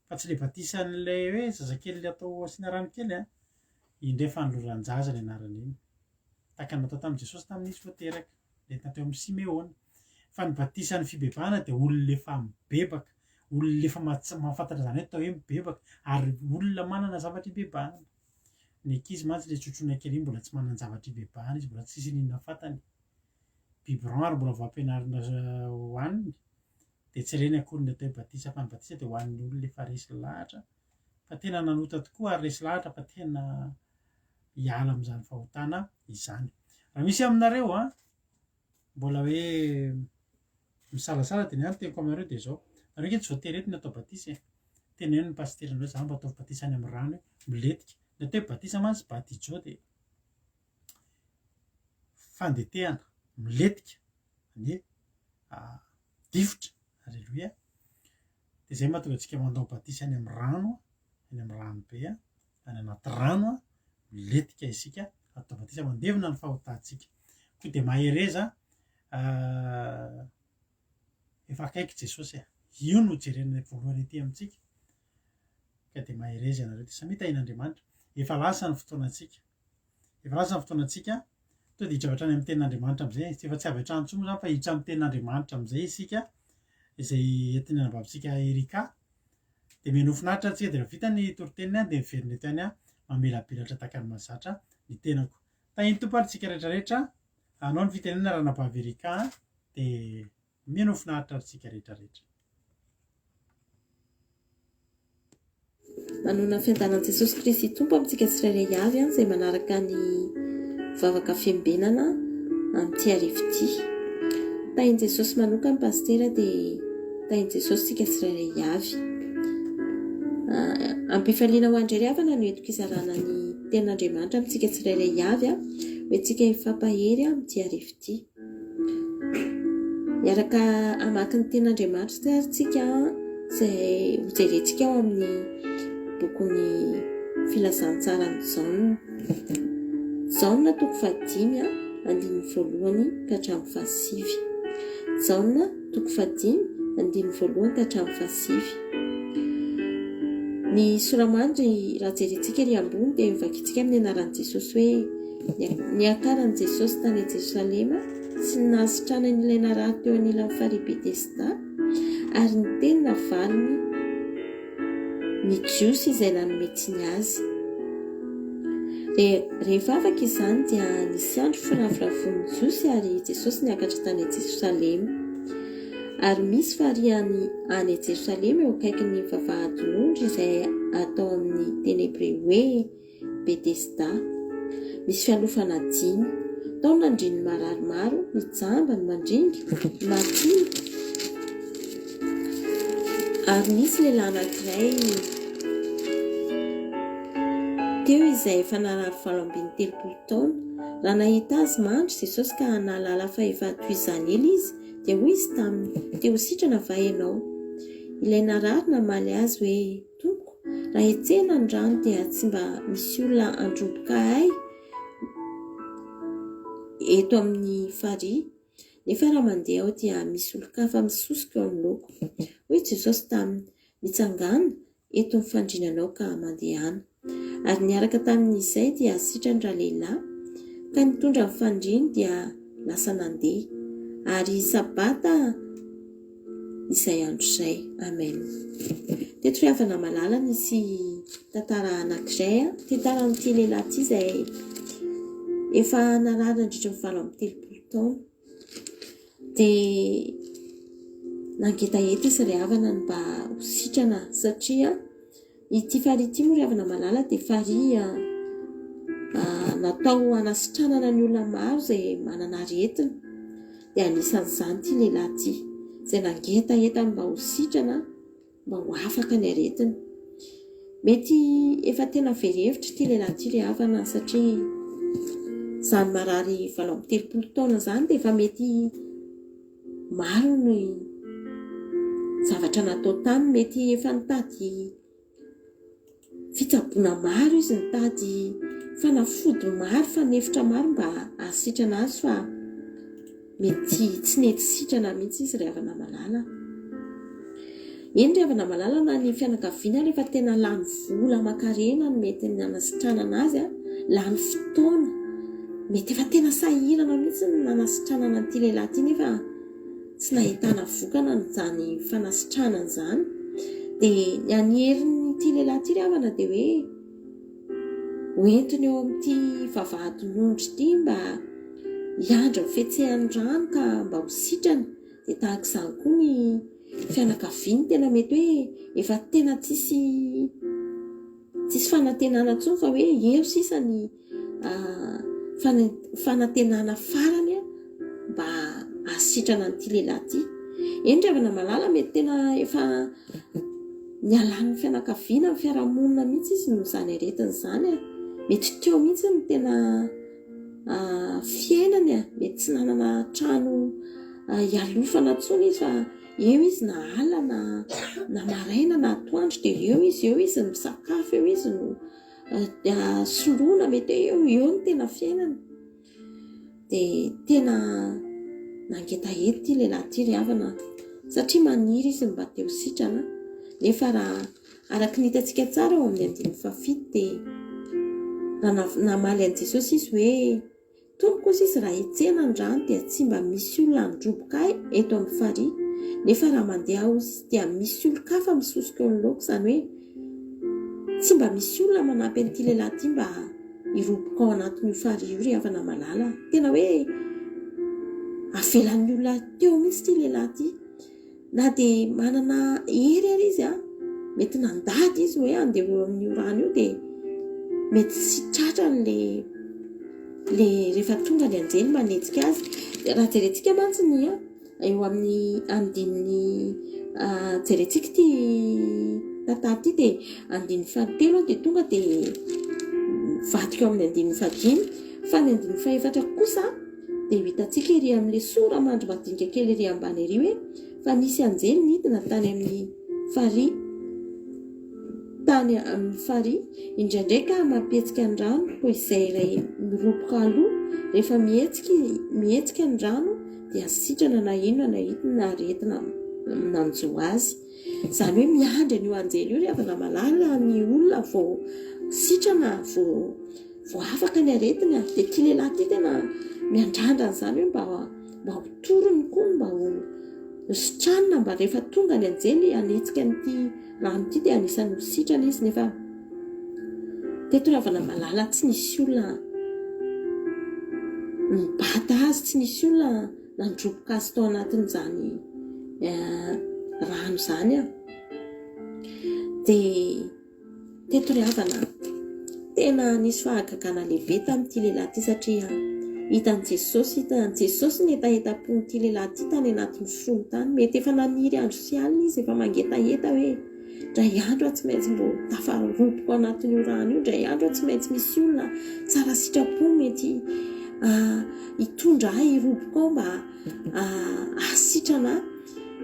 fa tsy ilay batisan'ilay hoe zazakely atao asiana rano kely an, indray fanoloran-jaza ny anaran'iny. Tahaka ny natao tamin'i Jesosy tamin'izy vao teraka, nentina teo amin'i Simeona. Fa ny batisan'ny fibebahana dia olona efa mibebaka, olona efa mahafantatra izany hoe atao hoe mibebaka ary olona manana zavatra ibebahana. Ny ankizy mantsy le tsotroina kely iny mbola tsy manan-javatra ibebahana izy, mbola tsisy n'inona fantany. Biberon ary mbola vao ampianarina hohaniny dia tsy ireny akory ny atao hoe batisa fa ny batisa dia ho an'ny olona efa resy lahatra fa tena nanota tokoa ary resy lahatra fa tena hiala amin'izany fahotana izany. Raha misy aminareo an, mbola hoe misalasala dia ny ahy ny teniko aminareo dia izao, nareo ange tsy voatery eto ny atao batisa e, teneno ny pasiteranareo za mba ataovy batisa any amin'ny rano hoe milentika, ny atao hoe batisa mantsy batijo dia fandetehana, milentika, ny difotra, aleloia, dia izay mahatonga antsika mandao batisa any amin'ny rano, any amin'ny rano be, any anaty rano, milentika isika, atao batisa mandevona ny fahotantsika. Koa dia mahereza, efa akaiky Jesosy e. Io no jerena voalohany ety amintsika. Ka dia mahereza ianareo. Dia samia tahian'Andriamanitra. Efa lasa ny fotoanantsika. Efa lasa ny fotoanantsika, tonga dia hiditra avy hatrany amin'ny tenin'Andriamanitra amin'izay. Efa tsy avy hatrany intsony moa izany fa hiditra amin'ny tenin'Andriamanitra amin'izay isika, izay entin'ny anabavintsika Erika. Dia mihainoa finaritra antsika, dia rehefa vita ny toriteniny dia miverina eto ihany aho, mamelabelatra tahaka ny mahazatra ny tenako. Tahin'ny Tompo ary tsika rehetra rehetra, anao ny fitenenana ranabavy Erika, dia mihainoa finaritra ary tsika rehetra rehetra. Manonona ny fiadanan'i Jesosy Kristy Tompo amintsika tsirairay avy izay manaraka ny vavaka fiambenana amin'ity hariva ity. Tahin'i Jesosy manokana Pasitera dia tahin'i Jesosy tsika tsirairay avy. Ampifaliana ho an-dry havana no entiko hizarana ny tenin'Andriamanitra amintsika tsirairay avy ho antsika hifampahery amin'ity hariva ity. Miaraka hamaky ny tenin'Andriamanitra ary tsika izay hojerentsika ao amin'ny bokin'ny filazantsaran'i Jaona. Jaona toko fahadimy andininy voalohany ka hatramin'ny fahasivy. Jaona toko fahadimy andininy voalohany ka hatramin'ny fahasivy. Ny soramandry raha jerentsika ery ambony dia vakintsika amin'ny anaran'i Jesosy hoe Niakaran'i Jesosy tany Jerosalema sy ny nahasitranany ilay narary teo anilan'ny farihy Betesda, ary ny teny navaliny ny Jiosy izay nanome tsiny azy. Rehefa afaka izany dia nisy andro firavoravoan'ny Jiosy ary Jesosy niakatra tany Jerosalema. Ary misy farihy any any Jerosalema eo akaikin'ny vavahadin'ondry izay atao amin'ny teny hebreo hoe Betesda. Misy fialofana dimy. Tao ny nandrin'ny marary maro, ny jamba, ny mandringa, ny matina. Ary nisy lehilahy anankiray teo izay efa narary 38 taona. Raha nahita azy mandry Jesosy ka nahalala fa efa toy izany ela izy, dia hoy izy taminy, Te ho sitrana va ianao? Ilay narary namaly azy hoe, Tompoko, raha hetsehina ny rano dia tsy mba misy olona handroboka ahy eto amin'ny farihy, nefa raha mandeha aho dia misy olon-kafa misosoka eo anoloako. Hoy Jesosy taminy, Mitsangàna eto ny fandrinanao ka mandehana. Ary niaraka tamin'izay dia sitrany ralehilahy, ka nitondra ny fandriany dia lasa nandeha. Ary Sabata izay andro izay. Amen. Teto ry havana malala nisy tantara anankiray, tantaran'ity lehilahy ity izay efa narary nandritra ny 38 taona. Dia nangetaheta izy ry havana ny mba ho sitrana satria Ity farihy ity moa ry havana malala dia farihy natao hanasitranana ny olona maro izay manana aretina. Dia anisan'izany ity lehilahy ity izay nangetaheta ny mba ho sitrana, mba ho afaka ny aretiny. Mety efa tena very hevitra ity lehilahy ity ry havana satria izany marary 38 taona izany dia efa mety Maro ny zavatra natao taminy, mety efa nitady fitsaboana maro izy, nitady fanafody maro, fanefitra maro mba hahasitrana azy fa mety tsy nety sitrana mihitsy izy ry havana malala. Eny ry havana malala na ny fianakaviana ary efa tena lany vola aman-karena no mety nanasitranana azy, lany fotoana, mety efa tena sahirana mihitsy ny nanasitranana an'ity lehilahy ity nefa tsy nahitana vokana izany fanasitranana izany. Dia ny an'ny herin'ity lehilahy ity ry havana dia hoe. Hoentiny eo amin'ity vavahadin'ondry ity mba hiandry ny fihetsehan'ny rano ka mba ho sitrana. Dia tahaka izany koa ny fianakaviany tena mety hoe efa tena tsisy tsisy fanantenana intsony fa hoe eo sisa ny fanantenana farany mba hahasitrana an'ity lehilahy ity. Eny ry havana malala mety tena efa nialan'ny fianakaviana, ny fiarahamonina mihitsy izy noho izany aretina izany a. Mety teo mihitsy ny tena fiainany a, mety tsy nanana trano hialofana intsony izy fa eo izy na alina na na maraina na atoandro dia eo izy, eo izy no misakafo, eo izy no soloina, mety hoe eo eo no tena fiainany. Dia tena nangetaheta ity lehilahy ity ry havana satria maniry izy ny mba te ho sitrana nefa raha araka ny hitantsika tsara ao amin'ny andininy fahafito dia raha namaly an'i Jesosy izy hoe Tompoko hozy izy raha hitsena ny rano dia tsy mba misy olona handroboka ahy eto amin'ny farihy nefa raha mandeha aho hozy izy dia misy olon-kafa misosoka eo anoloako izany hoe tsy mba misy olona manampy an'ity lehilahy ity mba hiroboka ao anatin'io farihy io ry havana malala a! Tena hoe avelan'ny olona teo mihitsy ity lehilahy ity. Na dia manana hery ary izy a, mety nandady izy hoe handeha eo amin'io rano io dia mety tsy tratrany le le rehefa tonga ny anjely manetsika azy. Raha jerentsika mantsy ny a, Eo amin'ny andininy jerentsika ity tantara ity dia andininy fahatelo dia tonga dia mivadika eo amin'ny andininy fahadimy fa ny andininy fahefatra kosa dia ho hitantsika ery amin'ilay sora-mandry madinika kely ery ambany ery hoe fa nisy anjely nidina tany amin'ny farihy tany amin'ny farihy indraindray ka mampihetsika ny rano koa izay ilay miroboka aloha rehefa mihetsika mihetsika ny rano dia sitrana na inona na inona aretina nanjo azy. Izany hoe miandry an'io anjely io ry havana malala ny olona vao sitrana, vao vao afaka ny aretina. Dia ity lehilahy ity tena miandrandra an'izany hoe mba mba ho toriny koa, mba ho sitranina, mba rehefa tonga ny anjely hanetsika an'ity rano ity dia anisan'ny ho sitrana izy nefa teto ry havana malala tsy nisy olona nibata azy, tsy nisy olona nandroboka azy tao anatin'izany rano izany an. Dia Teto ry havana, tena nisy fahagagana lehibe tamin'ity lehilahy ity satria hitan'i Jesosy, hitan'i Jesosy ny hetahetam-pon'ity lehilahy ity tany anatin'ny fony tany. Mety efa naniry andro sy alina izy, efa mangetaheta hoe indray andro aho tsy maintsy mbo tafaroboko anatin'io rano io, indray andro aho tsy maintsy misy olona tsara sitrapo mety ah, hitondra ahy hiroboko ao mba hahasitrana ahy.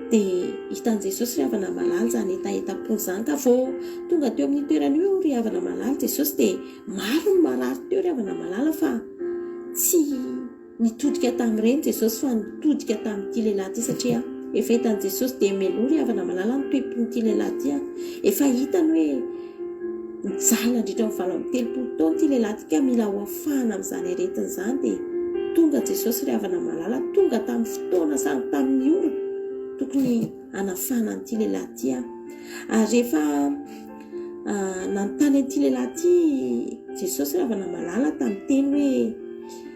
Dia hitan'i Jesosy ry havana malala izany hetahetam-pony izany ka vao tonga teo amin'io toerana io ry havana malala Jesosy dia maro ny marary teo ry havana malala fa tsy nitodika tamin'ireny Jesosy fa nitodika tamin'ity lehilahy ity satria efa hitan'i Jesosy dia meloa ry havana malala ny toe-pon'ity lehilahy ity efa hitany hoe Nijaly nandritra ny 38 taona ity lehilahy ity ka mila ho afahana amin'izany aretina izany dia tonga Jesosy ry havana malala tonga tamin'ny fotoana sady tamin'ny ora tokony hanafahana an'ity lehilahy ity aho. Ary rehefa nanontany an'ity lehilahy ity Jesosy ry havana malala tamin'ny teny hoe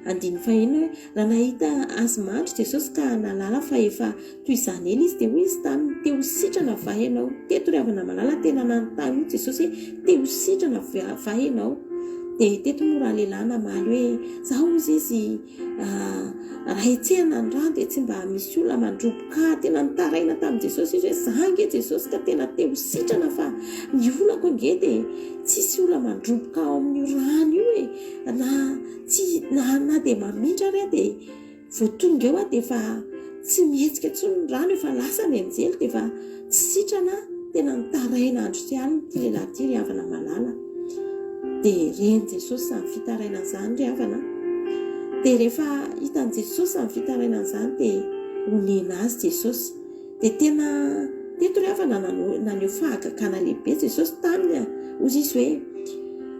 andininy fahenina hoe raha nahita azy mandry Jesosy ka nahalala fa efa Toy izany ela izy dia hoy izy taminy, Te ho sitrana va ianao? Teto ry havana malala tena nanontany mihitsy Jesosy hoe, Te ho sitrana va ianao? Dia teto moa ralehilahy namaly hoe, Izaho hozy izy raha hetsehina ny rano dia tsy mba misy olona mandroboka ahy. Tena nitaraina tamin'i Jesosy izy hoe, Izaho ange Jesosy ka tena te ho sitrana fa ny olako ange dia tsisy olona mandroboka ao amin'io rano io e! Na tsy na na dia mamindra ary aho dia Vao tonga eo aho dia efa tsy mihetsika intsony ny rano, efa lasa ny anjely dia efa tsy sitrana aho, tena nitaraina andro sy alina ity lehilahy ity ry havana malala. Dia ren'i Jesosy izany fitarainana izany ry havana. Dia rehefa hitan'i Jesosy izany fitarainana izany dia onena azy Jesosy. Dia tena teto ry havana naneho fahagagana lehibe Jesosy taminy, hoy izy hoe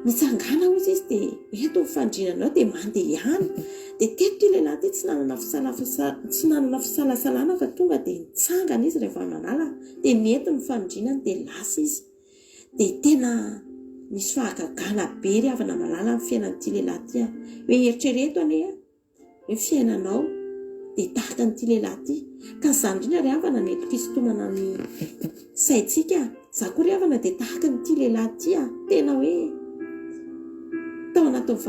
mitsangàna hoy izy dia ento ny fandrinanao dia mandehana. Dia teto ity lehilahy ity tsy nanana tsy nanana fisalasalana fa tonga dia nitsangana izy rehefa nanala dia nentiny ny fanindrinany dia lasa izy. Dia tena. Nisy fahagagana be ry havana malala ny fiainan'ity lehilahy ity an. Hoe eritrereto anie an, hoe fiainanao dia tahaka an'ity lehilahy ity. Ka izany indrindra ry havana no entiko hisintomana ny saintsika. Izaho koa ry havana dia tahaka an'ity lehilahy ity an. Tena hoe tao anatin'ny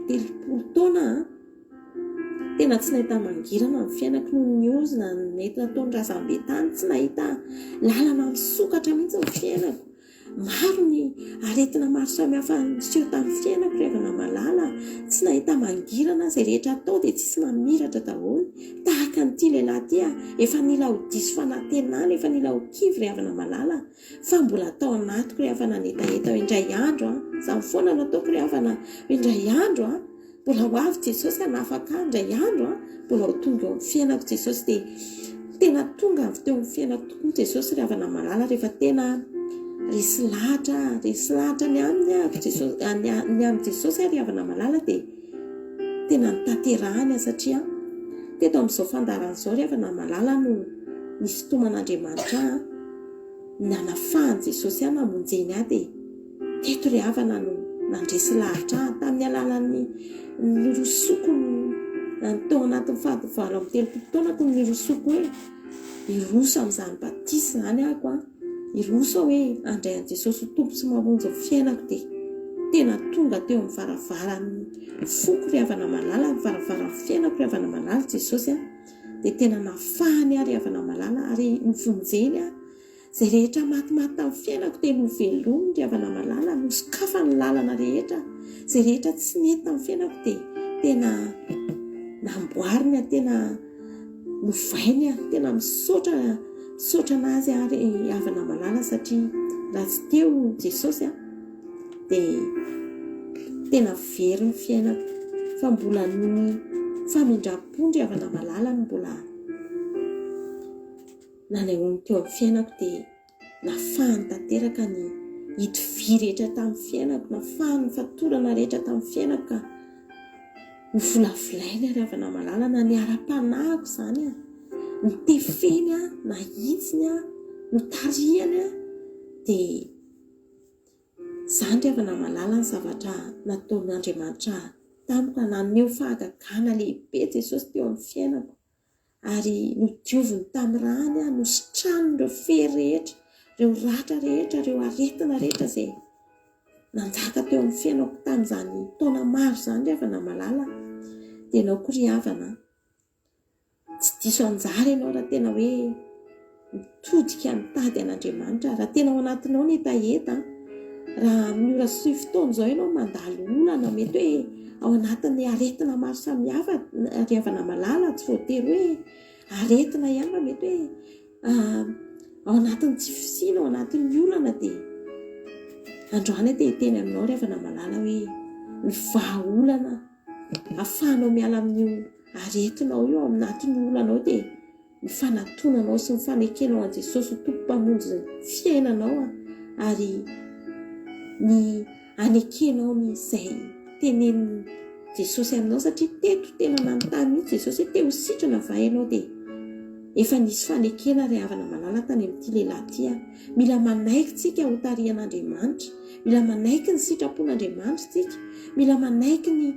38 taona an. Tena tsy nahita mangirana ny fiainako noho ny ozona nety nataon'ny razambe tany, tsy nahita lalana misokatra mihitsy ny fiainako. Maro ny aretina maro samihafa niseho tamin'ny fiainako ry havana malala, tsy nahita mangirana aho, izay rehetra atao dia tsisy mamiratra daholo. Tahaka an'ity lehilahy ity aho, efa nila ho diso fanantenana, efa nila ho kivy ry havana malala, fa mbola tao anatiko ry havana ny hetaheta hoe indray andro an, izany foana no ataoko ry havana, hoe indray andro an, Mbola ho avy Jesosy hanafaka ahy indray andro an, mbola ho tonga eo amin'ny fiainako Jesosy dia tena tonga avy teo amin'ny fiainako tokoa Jesosy ry havana malala rehefa tena resy lahatra resy lahatra ny aminy aho Jesosy ny amin'i Jesosy aho ry havana malala dia tena notanterahany aho satria teto amin'izao fandaharana izao ry havana malala no nisintoman'Andriamanitra ahy nanafahan'i Jesosy ahy namonjeny ahy dia Teto ry havana no nandresy lahatra ahy tamin'ny alalan'ny nirosoko ny tao anatin'ny faha 38 taonako no nirosoko hoe hiroso amin'izany batisa izany aho an, hiroso aho hoe handray an'i Jesosy ho Tompo sy Mamonjy ny fiainako dia tena tonga teo amin'ny varavaran'ny foko ry havana malala, ny varavaran'ny fiainako ry havana malala Jesosy an, dia tena nafahany aho ry havana malala ary novonjeny aho. Izay rehetra matimaty tamin'ny fiainako dia novelominy ry havana malala, nosokafany ny lalana rehetra, izay rehetra tsy nety tamin'ny fiainako dia tena namboariny aho, tena novainy aho, tena misaotra misaotra an'azy aho ry havana malala satria raha tsy teo Jesosy aho dia tena very ny fiainako fa mbola noho ny famindram-pony ry havana malala no mbola Nanehoany teo amin'ny fiainako dia nafahany tanteraka ny ito vy rehetra tamin'ny fiainako, nafahany ny fatorana rehetra tamin'ny fiainako ka novolavolainy ary havana malala na ny ara-panahiko izany aho, notefeny aho, nahitsiny aho, notarihany aho dia izany ry havana malala ny zavatra nataon'Andriamanitra tamiko, naneho fahagagana lehibe Jesosy teo amin'ny fiainako. ary nodioviny tamin'ny rany aho, nositraniny ireo fery rehetra, ireo ratra rehetra, ireo aretina rehetra izay nanjaka teo amin'ny fiainako tamin'izany taona maro izany ry havana malala. Dia ianao koa ry havana, tsy diso anjara ianao raha tena hoe mitodika mitady an'Andriamanitra, raha tena ao anatinao ny hetaheta, raha amin'ny ora sy fotoana izao ianao mandalo olana, mety hoe ao anatin'ny aretina maro samihafa ry havana malala, tsy voatery hoe aretina ihany fa mety hoe ao anatin'ny tsy fisiana, ao anatin'ny olana dia androany aho te hiteny aminao ry havana malala hoe ny vahaolana ahafahanao miala amin'io aretinao io, ao anatin'ny olanao dia ny fanatonanao sy ny fanekenao an'i Jesosy ho Tompo Mpamonjy ny fiainanao ary ny anekenao ny izay tenenin'i Jesosy aminao satria teto tena nanontany mihitsy Jesosy hoe te ho sitrana va ianao dia efa nisy fanekena ry havana malala tany amin'ity lehilahy ity a. Mila manaiky tsika ho tarihan'Andriamanitra, mila manaiky ny sitrapon'Andriamanitra tsika, mila manaiky ny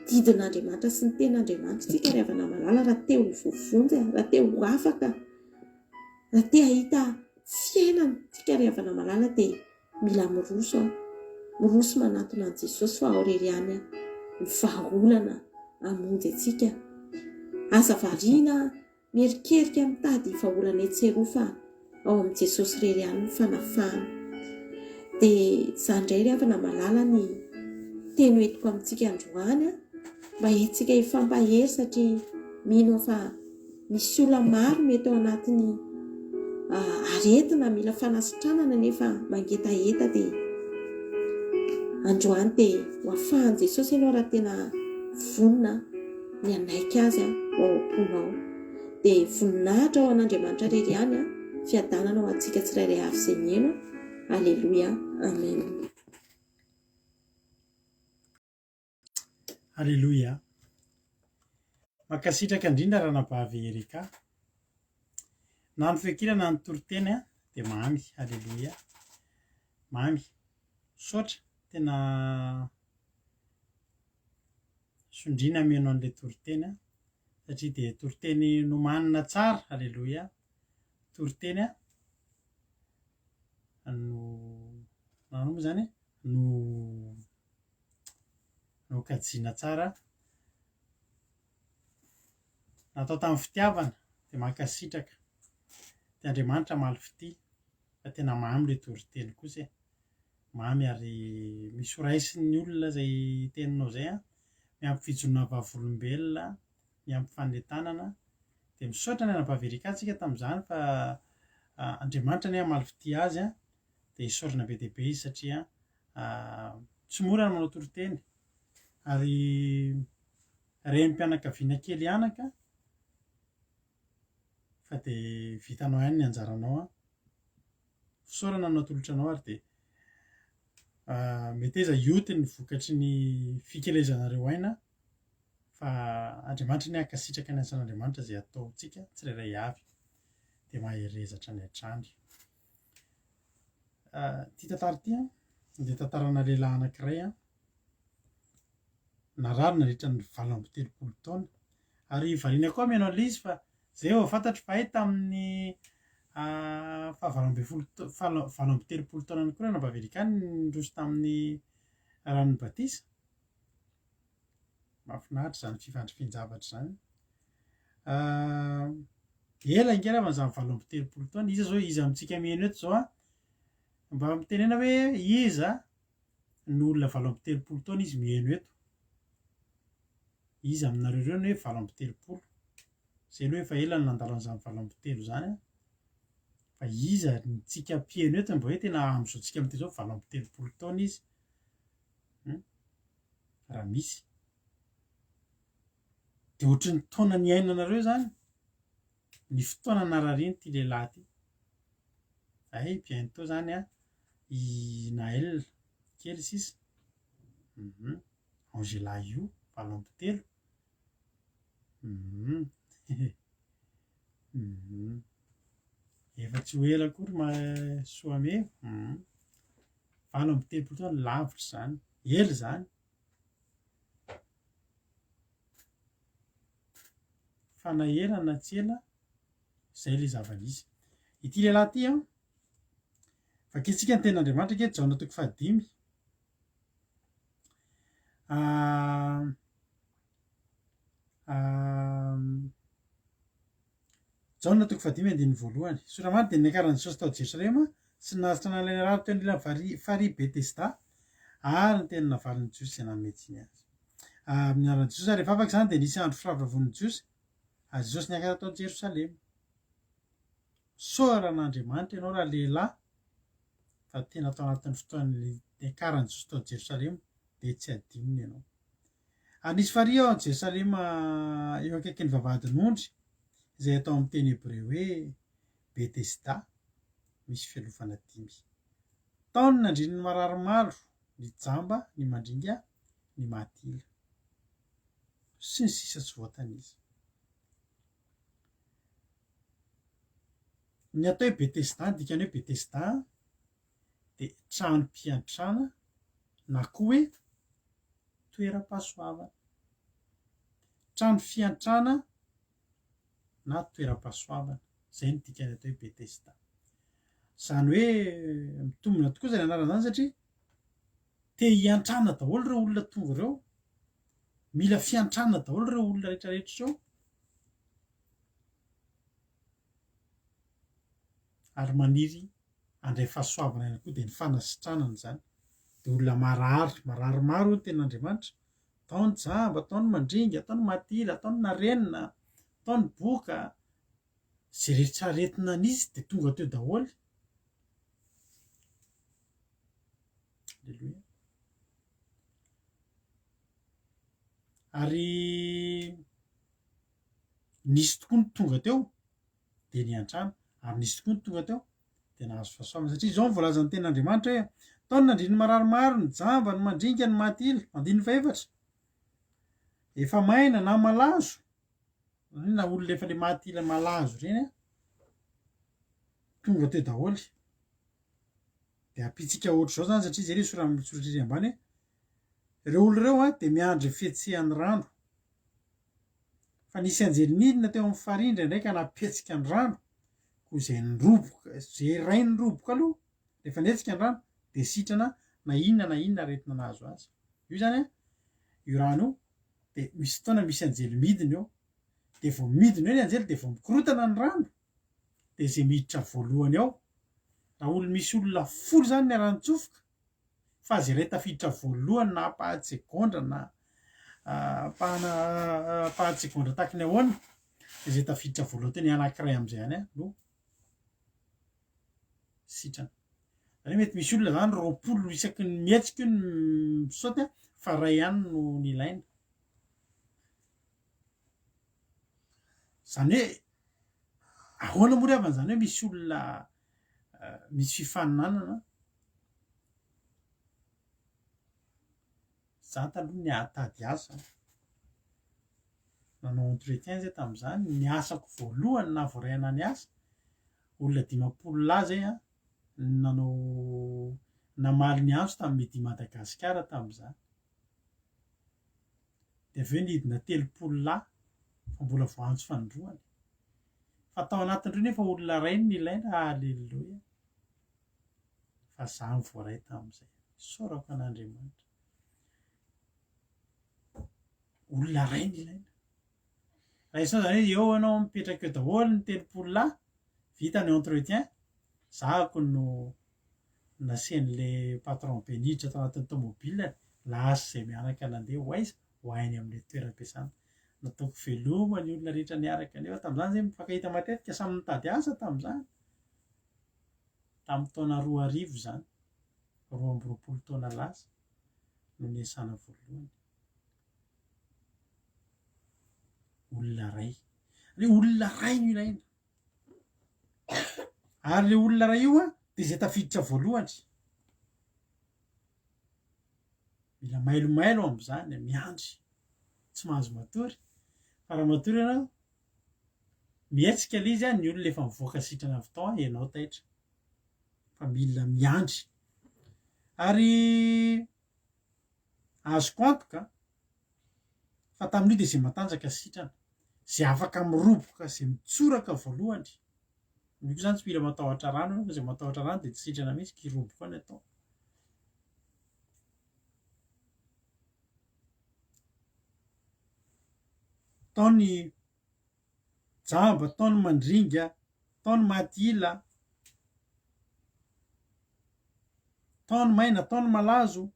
Didin'Andriamanitra sy ny Tenin'Andriamanitra isika ry havana malala raha te ho voavonjy, raha te ho afaka, raha te hahita fiainana isika ry havana malala dia mila miroso, miroso manatona an'i Jesosy fa ao irery ihany ny vahaolana hamonjy antsika. Aza variana Mierikerika mitady vahaolana etsy eroa fa ao amin'i Jesosy irery ihany ny fanafahana. Dia izany indray ry havana malala ny teny hoentiko amintsika androany an, mba entintsika hifampahery satria mino aho fa misy olona maro mety ao anatin'ny aretina mila fanasitranana nefa mangetaheta dia androany dia ho afahan'i Jesosy ianao raha tena vonona ny hanaiky Azy ho ao am-ponao. Dia voninahitra ho an'Andriamanitra irery ihany, fiadanana ho antsika tsirairay avy izay miheno. Aleloia. Amen. Aleloia. Mankasitraka indrindra Ranabavy Erika. Na ny feon-kira na ny toriteny dia mamy. Aleloia. Mamy. Misaotra, tena sondriana mihaino an'ilay toriteny aho satria dia toriteny nomanina tsara, aleloia, toriteny no nahoana moa izany e? no nokajiana tsara, natao tamin'ny fitiavana dia mankasitraka, dia Andriamanitra hamaly fitia fa tena mamy ilay toriteny kosa e. Mamy ary misy ho raisin'ny olona izay teninao izay an, miampy fijoroana vavolombelona, miampy fanentanana, dia misaotra ny anabavy Erika tsika tamin'izany fa Andriamanitra anie hamaly fitia azy an, dia isaorana be dia be izy satria tsy mora ny manao toriteny ary renim-pianakaviana kely anaka fa dia vitanao ihany ny anjaranao an. Fisaorana no atolotra anao ary dia meteza hioty ny vokatry ny fikelezanareo aina fa Andriamanitra anie hankasitraka ny asan'Andriamanitra izay ataontsika tsirairay avy dia mahereza hatrany hatrany. Ity tantara ity dia tantarana lehilahy anankiray narary nandritra ny 38 taona ary variana koa mihaino an'ilay izy fa Zay vao fantatro fa hay tamin'ny faha 18 tao- faha 38 taonany koa Ranabavy Erika niroso tamin'ny ranon'ny batisa. Mahafinaritra izany fifandrifian-javatra izany. Ela ange raha izany 38 taona. Iza izao iza amintsika mihaino eto izao an? Mba mitenena hoe iza no olona 38 taona izy mihaino eto? Iza aminareo ireo no hoe 38? Zay aloha efa ela no nandalo an'izany 83 izany an. Fa iza ny tsika mpihaino eto mba hoe tena amin'izao tsika miteny izao 38 taona izy? Hum? Raha misy. Dia ohatry ny taona niainanareo izany ny fotoana nararian'ity lehilahy ity. Hay bientôt izany an, i Naël kely sisa. Hum. Angela io 83. Hum. Hum. Efa tsy ho ela akory ma Soame. Hum. 38 taona lavitra izany. Ela izany. Fa na ela na tsy ela, izay ilay zava-nisy. Ity lehilahy ity an, vakintsika ny tenin'Andriamanitra ange, Jaona toko fahadimy. Jaona toko fahadimy andininy voalohany. Soramany dia niakaran'i Jesosy tao Jerosalema sy nahasitrana an'ilay narary teo anilan'ny farihy farihy Betesda, ary ny teny navalin'ny Jiosy izay nanome tsiny azy. Amin'ny anaran'i Jesosy ary rehefa afaka izany dia nisy andro firavoravoan'ny Jiosy, ary Jesosy niakatra tao Jerosalema. Soaran'Andriamanitra ianao raha lehilahy fa tena tao anatin'ny fotoana niakaran'i Jesosy tao Jerosalema dia tsy hadinony ianao. Ary nisy farihy ao Jerosalema eo akaikin'ny vavahadin'ondry, izay atao amin'ny teny hebreo hoe Betesda, misy fialofana dimy. Tao no nandrian'ny marary maro, ny jamba, ny mandringa, ny maty ila, sy ny sisa tsy voatanisa. Ny atao hoe Betesda, ny dikan'ny hoe Betesda dia tranom-piantrana na koa hoe toeram-pahasoavana. Trano fiantrana na toeram-pahasoavana, izay no dikan'ny atao hoe Betesda. Izany hoe mitombina tokoa izany anarana izany satria te hiantrana daholo ireo olona tonga ireo, mila fiantrana daholo ireo olona rehetrarehetra ireo. Ary maniry handray fahasoavana ihany koa dia ny fanasitranana izany. Dia olona marary, marary maro hoy ny tenin'Andriamanitra. Tao ny jamba, tao ny mandringa, tao ny matila, tao ny narenina, tao ny boka. Izay rehetra aretina nisy dia tonga teo daholo. Aleloia. Ary nisy tokoa ny tonga teo dia niantrana, ary nisy tokoa ny tonga teo dia nahazo fahasoavana. Satria izao no voalazan'ny tenin'Andriamanitra hoe, Tao ny nandrin'ny marary maro, ny jamba, ny mandringa, ny maty ila. Andininy fahefatra. Efa maina na malazo, na olona efa le maty ila malazo ireny, tonga teo daholo. Dia ampitsika ohatr'izao izany satria izay ilay soratra ery ambany hoe ireo olona ireo an dia miandry fihetsehan'ny rano. Fa nisy anjely nidina teo amin'ny farihy indraindray ka nampihetsika ny rano, koa izay niroboka, izay iray niroboka aloha, rehefa nihetsika ny rano dia sitrana na inona na inona aretina nahazo azy. Io izany an, io rano io dia misy fotoana misy anjely midina eo, dia vao midina eo ny anjely dia vao mikorotana ny rano, dia izay miditra voalohany ao, raha olo misy olona folo izany niara-nitsofoka, fa izay iray tafiditra voalohany na ampahan-tsegondra na ampahana ampahan-tsegondra tahaky ny ahoana, dia izay tafiditra voalohany teo ny anankiray amin'izay ihany no sitrana. Izany hoe mety misy olona izany 20 isaky ny mihetsika io ny misaoty fa iray ihany no nilaina. Izany hoe ahoana moa ry havana izany hoe misy olona misy fifaninanana? Za taloha niatady asa, nanao entretien zay tamin'izany, ny asako voalohany nahavoaray anah niasa, olona 50 lahy zay an, nanao namaly ny antso tamin'ny Midi Madagasikara tamin'izany. Dia avy eo nidina 30 lahy fa mbola voaantso fanindroany. Fa tao anatin'ireo nefa olona iray no nilaina, Aleloia! Fa za no voaray tamin'izay. Isaorako an'Andriamanitra. Olona iray no ilaina. Raisina izany hoe eo ianao mipetraka eo daholo ny 30 lahy, vita ny entretien, zahako no nasian'le patron be niditra tao anatin'ny tomobile, lasa izay mianaka nandeha ho aiza? Ho any amin'ilay toeram-piasana. Nataoko veloma ny olona rehetra niaraka nefa tamin'izany izay mifankahita matetika, samy nitady asa tamin'izany. Tamin'ny taona 2000 izany, 22 taona lasa no niasana voalohany. Olona iray. Ny olona iray no ilaina. Ary le olona iray io an, dia izay tafiditra voalohany. Mila mailomailo amin'izany, miandry. Tsy mahazo matory. Fa raha matory ianao, mihetsika ilay izy an, ny olona efa mivoaka sitrana avy tao an, ianao taitra. Fa mila miandry. Ary azoko antoka fa tamin'io dia izay matanjaka sitrana, izay afaka miroboka, izay mitsoraka voalohany. Amin'io koa izany tsy mila matahotra rano ianao fa izay matahotra rano dia tsy sitrana mihitsy, kiroboka ao ny atao. Tao ny jamba, tao ny mandringa, tao ny maty ila, tao ny maina, tao ny malazo.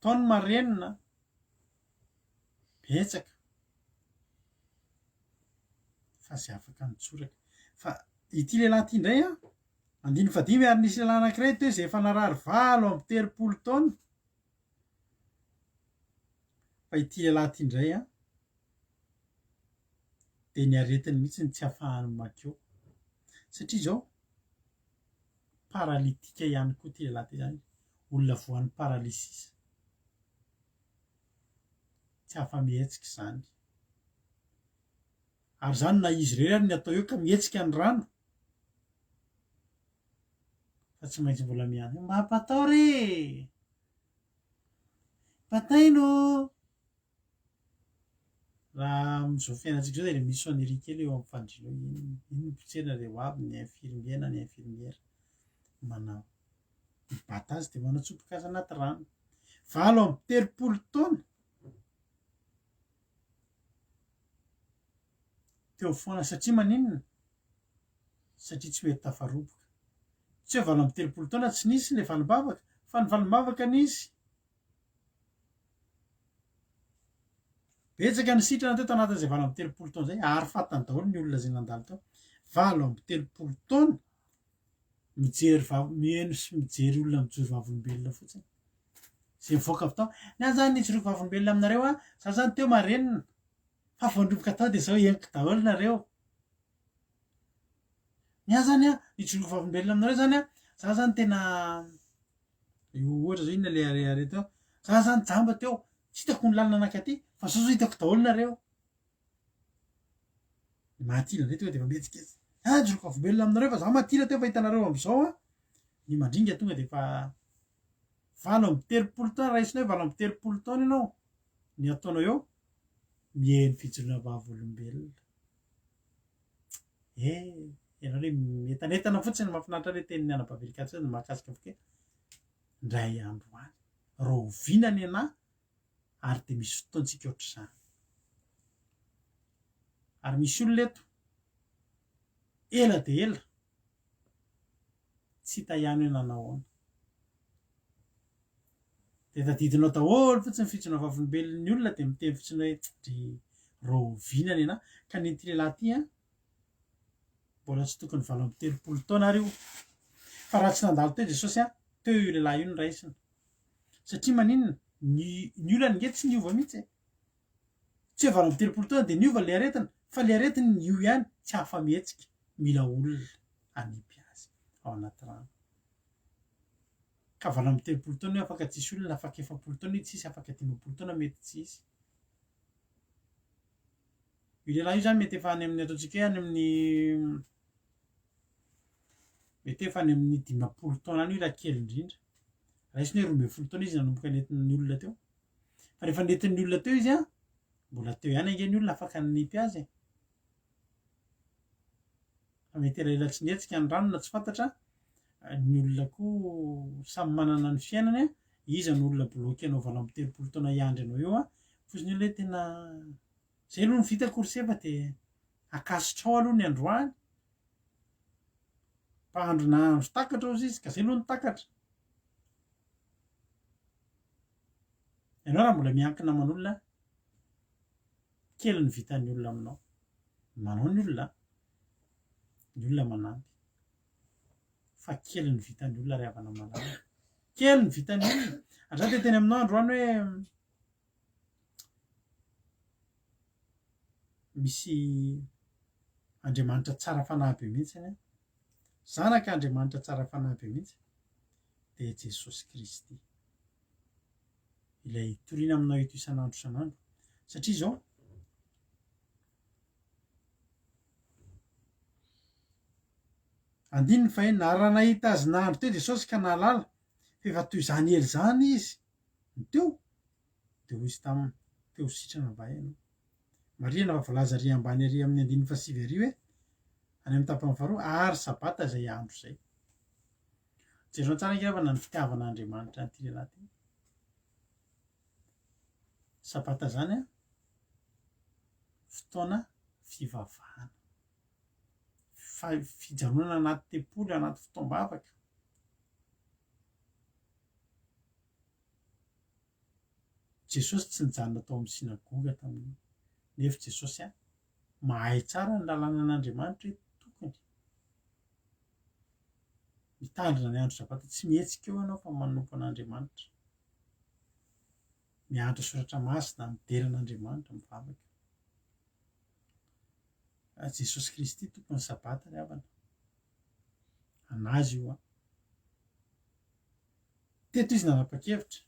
Tao ny marenina, betsaka fa izay afaka nitsoraka. Fa ity lehilahy ity indray an, andininy fahadimy ary nisy lehilahy anankiray teo izay efa narary 38 taona. Fa ity lehilahy ity indray an, dia ny aretiny mihitsy no tsy ahafahany mankeo. Satria izao, paralytique ihany koa ity lehilahy ity izany, olona voan'ny paralysis. Tsy afa-mihetsika izany. Ary izany na izy irery ary ny atao eo ka mihetsika ny rano, fa tsy maintsy mbola miandry. Mba ampatao re e! Pataino! Raha amin'izao fiainantsika izao dia misy sonnerie kely eo amin'ny fandriana eo, iny iny no potsehina dia ho avy ny infirmier na ny infirmière manao mibata azy dia manatsoboka azy anaty rano. 38 taona teo foana satria maninona? Satria tsy mety tafaroboka. Tsy hoe 38 taona tsy nisy ilay valim-bavaka fa ny valim-bavaka nisy. Betsaka ny sitrana teo tanatin'izay 38 taona izay ary fantany daholo ny olona izay nandalo teo. 38 taona mijery va- miheno sy mijery olona mijoro vavolombelona fotsiny. Izay mivoaka avy tao. Ny ahy zany nijoroako vavolombelona aminareo aho, za zany teo marenina fa vao niroboka tao dia izao henoko daholo nareo. Ny ahy zany an, nijoroako vavolombelona aminareo zany an, za zany tena Io ohatra zao inona le are are teo? Za zany jamba teo, tsy hitako ny lalana nankaty fa zao zao hitako daholo nareo. Ny maty ila ndray tonga de efa mihetsiketsika. Ah, joro vavolombelona aminareo fa za matira teo fa hitanareo amin'izao an, ny mandringa tonga dia efa 38 taona, raisina hoe 38 taona ianao, ny ataonao eo, mihaino fijoroana vavolombelona. Eh, ianao le mientanentana fotsiny, mahafinaritra le tenin'ny anabavy Erika teo mahakasika foke. Indray andro any, rahoviana ny anah ary dia misy fotoantsika ohatr'izany. Ary misy olona eto, ela dia ela, tsy hita ihany hoe nanao ahoana. Dia tadidinao daholo fotsiny ny fijoroana vavolombelon'ny olona dia miteny fotsiny hoe dry rahoviana ny anah. Ka ny an'ity lehilahy ity an, mbola tsy tokony 38 taona ary io. Fa raha tsy nandalo teo Jesosy an, teo io lehilahy io no raisina. Satria maninona? Ny ny olana ange tsy niova mihitsy e. Tsy hoe 38 taona dia niova ilay aretina, fa ilay aretina io ihany, tsy afa-mihetsika, mila olona hanipy azy ao anaty rano. Ka 38 taona io afaka tsisy olona, afaka 40 taona io tsisy, afaka 50 taona mety tsy hisy. Io lehilahy io izany mety efa any amin'ny ataontsika hoe any amin'ny mety efa any amin'ny 50 taona any io raha kely indrindra. Raisina hoe 12 taona izy nanomboka nentin'ny olona teo. Fa rehefa nentin'ny olona teo izy an, mbola teo ihany ange ny olona afaka nanipy azy e. Fa mety elaela tsy nihetsika ny rano na tsy fantatra, ny olona koa samy manana ny fiainany an, iza no olona bloqué anao 38 taona hiandry anao eo an, fotsiny hoe tena zay aloha ny vitako ry sefa dia akasitrao aloha ny androany, fa andro nahandro takatra ozy izy ka zay aloha ny takatra. Ianao raha mbola miankina aman'olona, kely ny vitan'ny olona aminao. Manao ny olona, ny olona manampy. Fa kely ny vitan'ny olona ry havana malala. Kely ny vitan'ny olona. Ary za te hiteny aminao androany hoe misy Andriamanitra tsara fanahy be mihitsy an. Zanaka Andriamanitra tsara fanahy be mihitsy dia Jesosy Kristy. Ilay toriana aminao eto isan'andro isan'andro. Satria izao, andininy fahenina, ary raha nahita azy nandry teo Jesosy ka nahalala fa efa toy izany ela izany izy no teo, dia hoy izy taminy, Te ho sitrana va ianao? Marihina fa voalaza ary ambany ary amin'ny andininy fahasivy ary hoe, any amin'ny tapany faharoa, ary sabata izay andro izay. Jereo tsara ange havana ny fitiavan'Andriamanitra an'ity lehilahy ity. Sabata izany an, fotoana fivavahana. Fa fijanonana anaty tempoly, anaty fotoam-bavaka. Jesosy tsy nijanona tao amin'ny synagoga tamin'io. Nefa Jesosy an, mahay tsara ny lalànan'Andriamanitra hoe tokony mitandrina ny andro sabata. Tsy mihetsika eo ianao fa manompo an'Andriamanitra. Mianatra soratra masina, midera an'Andriamanitra, mivavaka. Jesosy Kristy tompon'ny sabata ry havana. An'azy io an. Teto izy nanapa-kevitra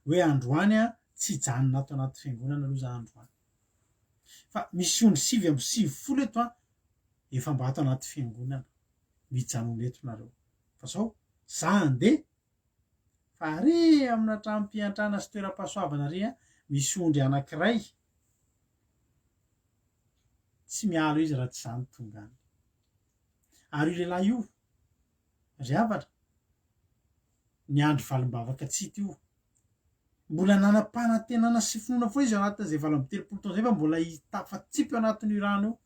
hoe androany aho tsy hijanona ato anaty fiangonana aloha za androany. Fa misy ondry 99 eto an, efa mba ato anaty fiangonana. Mijanona eto nareo. Fa zao, za handeha fa ary amina trano-piantrana sy toeram-pahasoavana ary an, misy ondry anankiray tsy miala eo izy raha tsy za no tonga any. Ary io lehilahy io, Ry havana, niandry valim-bavaka tsy hita io. Mbola nanam-panantenana sy finoana foana izy ao anatin'izay 38 taona izay fa mbola hitafatsipy ao anatin'io rano io.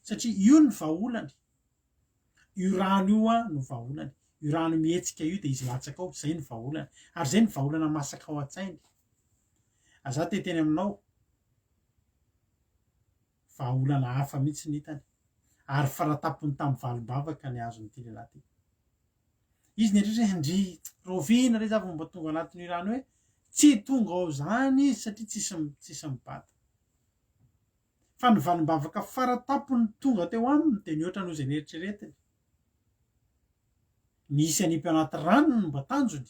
Satria io ny vahaolany. Io rano io no vahaolany. Io rano mihetsika io dia izy latsaka ao, izay ny vahaolany. Ary izay ny vahaolana masaka ao an-tsainy. Ary za te hiteny aminao, vahaolana hafa mihitsy ny hitany. Ary faratampony tamin'ny valim-bavaka ny azon'ity lehilahy ity. Izy nieritreritra hoe ndry, rahoviana re za vao mba tonga anatin'io rano io e? Tsy tonga ao izany izy satria tsisy tsisy mibata. Fa ny valim-bavaka faratampony tonga teo aminy dia nihoatra noho izay neritreretiny. Nisy hanipy anaty rano no mba tanjony?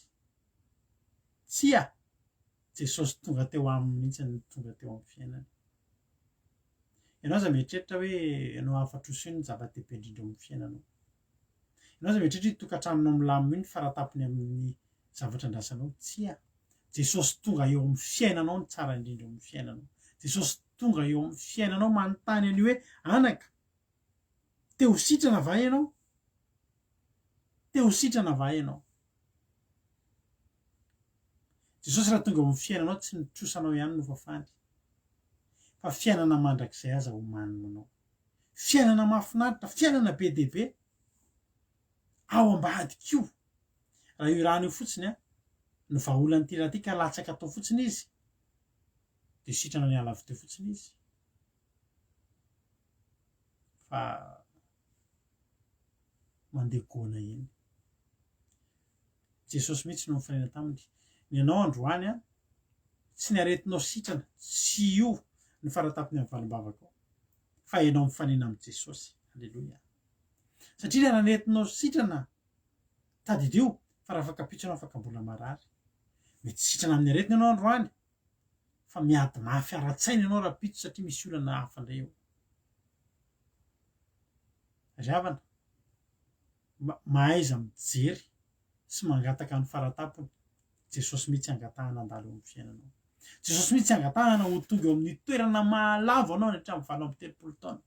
Tsia, Jesosy tonga teo aminy mihitsy no tonga teo amin'ny fiainany. Ianao aza mieritreritra hoe ianao hafa-trosa io no zava-dehibe indrindra eo amin'ny fiainanao. Ianao aza mieritreritra hoe tokantranonao milamina io no faratapony amin'ny zavatra andrasanao. Tsia. Jesosy tonga eo amin'ny fiainanao no tsara indrindra eo amin'ny fiainanao. Jesosy tonga eo amin'ny fiainanao manontany an'io hoe anaka, te ho sitrana va ianao? Te ho sitrana va ianao? Jesosy raha tonga eo amin'ny fiainanao tsy ny trosanao ihany no fafany fa fiainana mandrakizay aza omanina anao. Fiainana mahafinaritra, fiainana be dia be ao ambadika io. Raha io rano io fotsiny no vahaolan'ity raha ity ka latsaka tao fotsiny izy dia sitrana niala avy teo fotsiny izy. Fa mandeha goana eny. Jesosy mihitsy no nifanena taminy. Ny anao androany an, tsy ny aretinao sitrana, tsy io no faratapony amin'ny valim-bavakao, fa ianao mifanena amin'i Jesosy. Aleloia. Satria raha ny aretinao sitrana, tadidio fa raha afaka ampitso ianao afaka mbola marary. Mety sitrana amin'ny aretina ianao androany, fa miady mafy ara-tsaina ianao rahampitso satria misy olana hafa indray eo. Ry havana, mahaiza mijery sy mangataka ny faratapony, Jesosy mihitsy angatahana handalo eo amin'ny fiainanao. Jesosy mihitsy angatahana ho tonga eo amin'ny toerana mahalavo anao hatramin'ny 38 taona.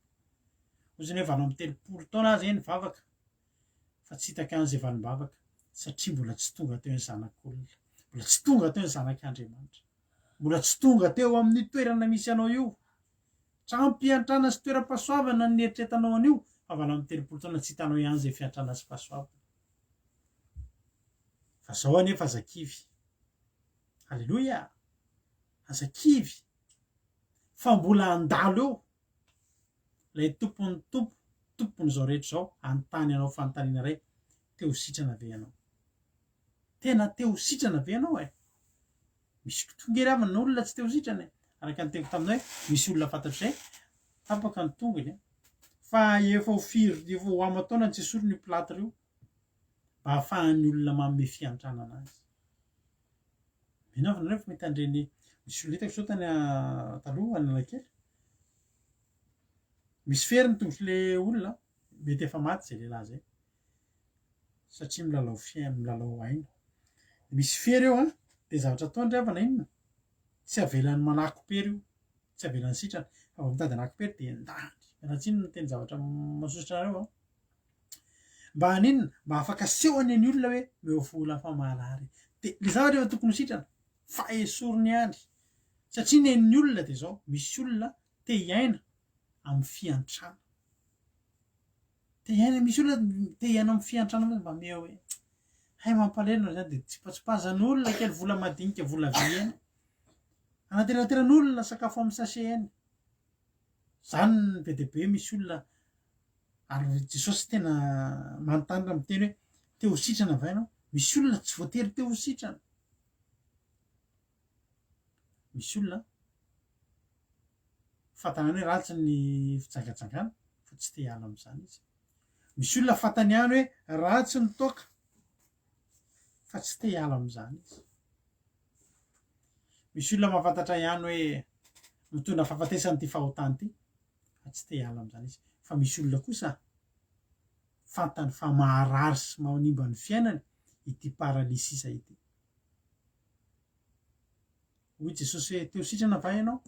Hoy izy hoe 38 taona aho izay nivavaka fa tsy hitako ihany izay valim-bavaka satria mbola tsy tonga teo ny zanak'olona. Mbola tsy tonga teo ny zanak'Andriamanitra. Mbola tsy tonga teo amin'ny toerana misy anao io. Trano-piantrana sy toeram-pahasoavana no nieritreretanao an'io, fa 38 taona tsy hitanao ihany izay fiantrana sy fahasoavana. Fa zao anefa aza kivy. Aleloia! Aza kivy fa mbola handalo eo ilay Tompon'ny Tompo, Tompon'izao rehetra izao, hanontany anao fanontaniana iray, te ho sitrana ve ianao? Tena te ho sitrana ve ianao e? Misy tonga ery havana olona tsy te ho sitrana e. Araka ny teniko taminao hoe misy olona fantatro izay tapaka ny tongony fa efa ho firy, efa ho aman-taonany tsy esoriny io plâtre io mba hahafahan'ny olona manome fiantrana anazy. Mino aho fa nareo efa mahita an'ireny, misy olona hitako izao tany taloha Analakely, misy fery ny tongotr'ilay olona, mety efa maty izay lehilahy izay. satria milalao fiaina, milalao aina. Misy fery eo an, dia zavatra ataony ry havana inona? Tsy avelany manako-pery io, tsy avelany sitrana, fa vao mitady hanako-pery dia endahany. Miala tsiny miteny zavatra mahasosotra anareo an. Mba haninona? Mba afaka asehony ny olona hoe meo vola fa marary. Dia le zavatra efa tokony ho sitrana, fa esoriny ihany. Satria nen'ny olona dia izao, misy olona te hiaina amin'ny fiantrana. Te hiaina, misy olona te hiaina amin'ny fiantrana mihitsy mba miha hoe hay mampalahelo nareo zany dia tsipatsipazan'olona kely vola madinika vola vy eny. Anaterateran'olona sakafo amin'ny sachet eny. Zany ny be dia be misy olona ary Jesosy tena manontany raha miteny hoe te ho sitrana va ianao? Misy olona tsy voatery te ho sitrana. Misy olona fantany ihany hoe ratsy ny fijangajangana fa tsy te hiala amin'izany izy. Misy olona fantany ihany hoe ratsy ny toaka fa tsy te hiala amin'izany izy. Misy olona mahafantatra ihany hoe mitondra fahafatesana ity fahotana ity fa tsy te hiala amin'izany izy. Fa misy olona kosa fantany fa maharary sy manimba ny fiainany ity paralysisa ity. Hoy Jesosy hoe, te ho sitrana va ianao?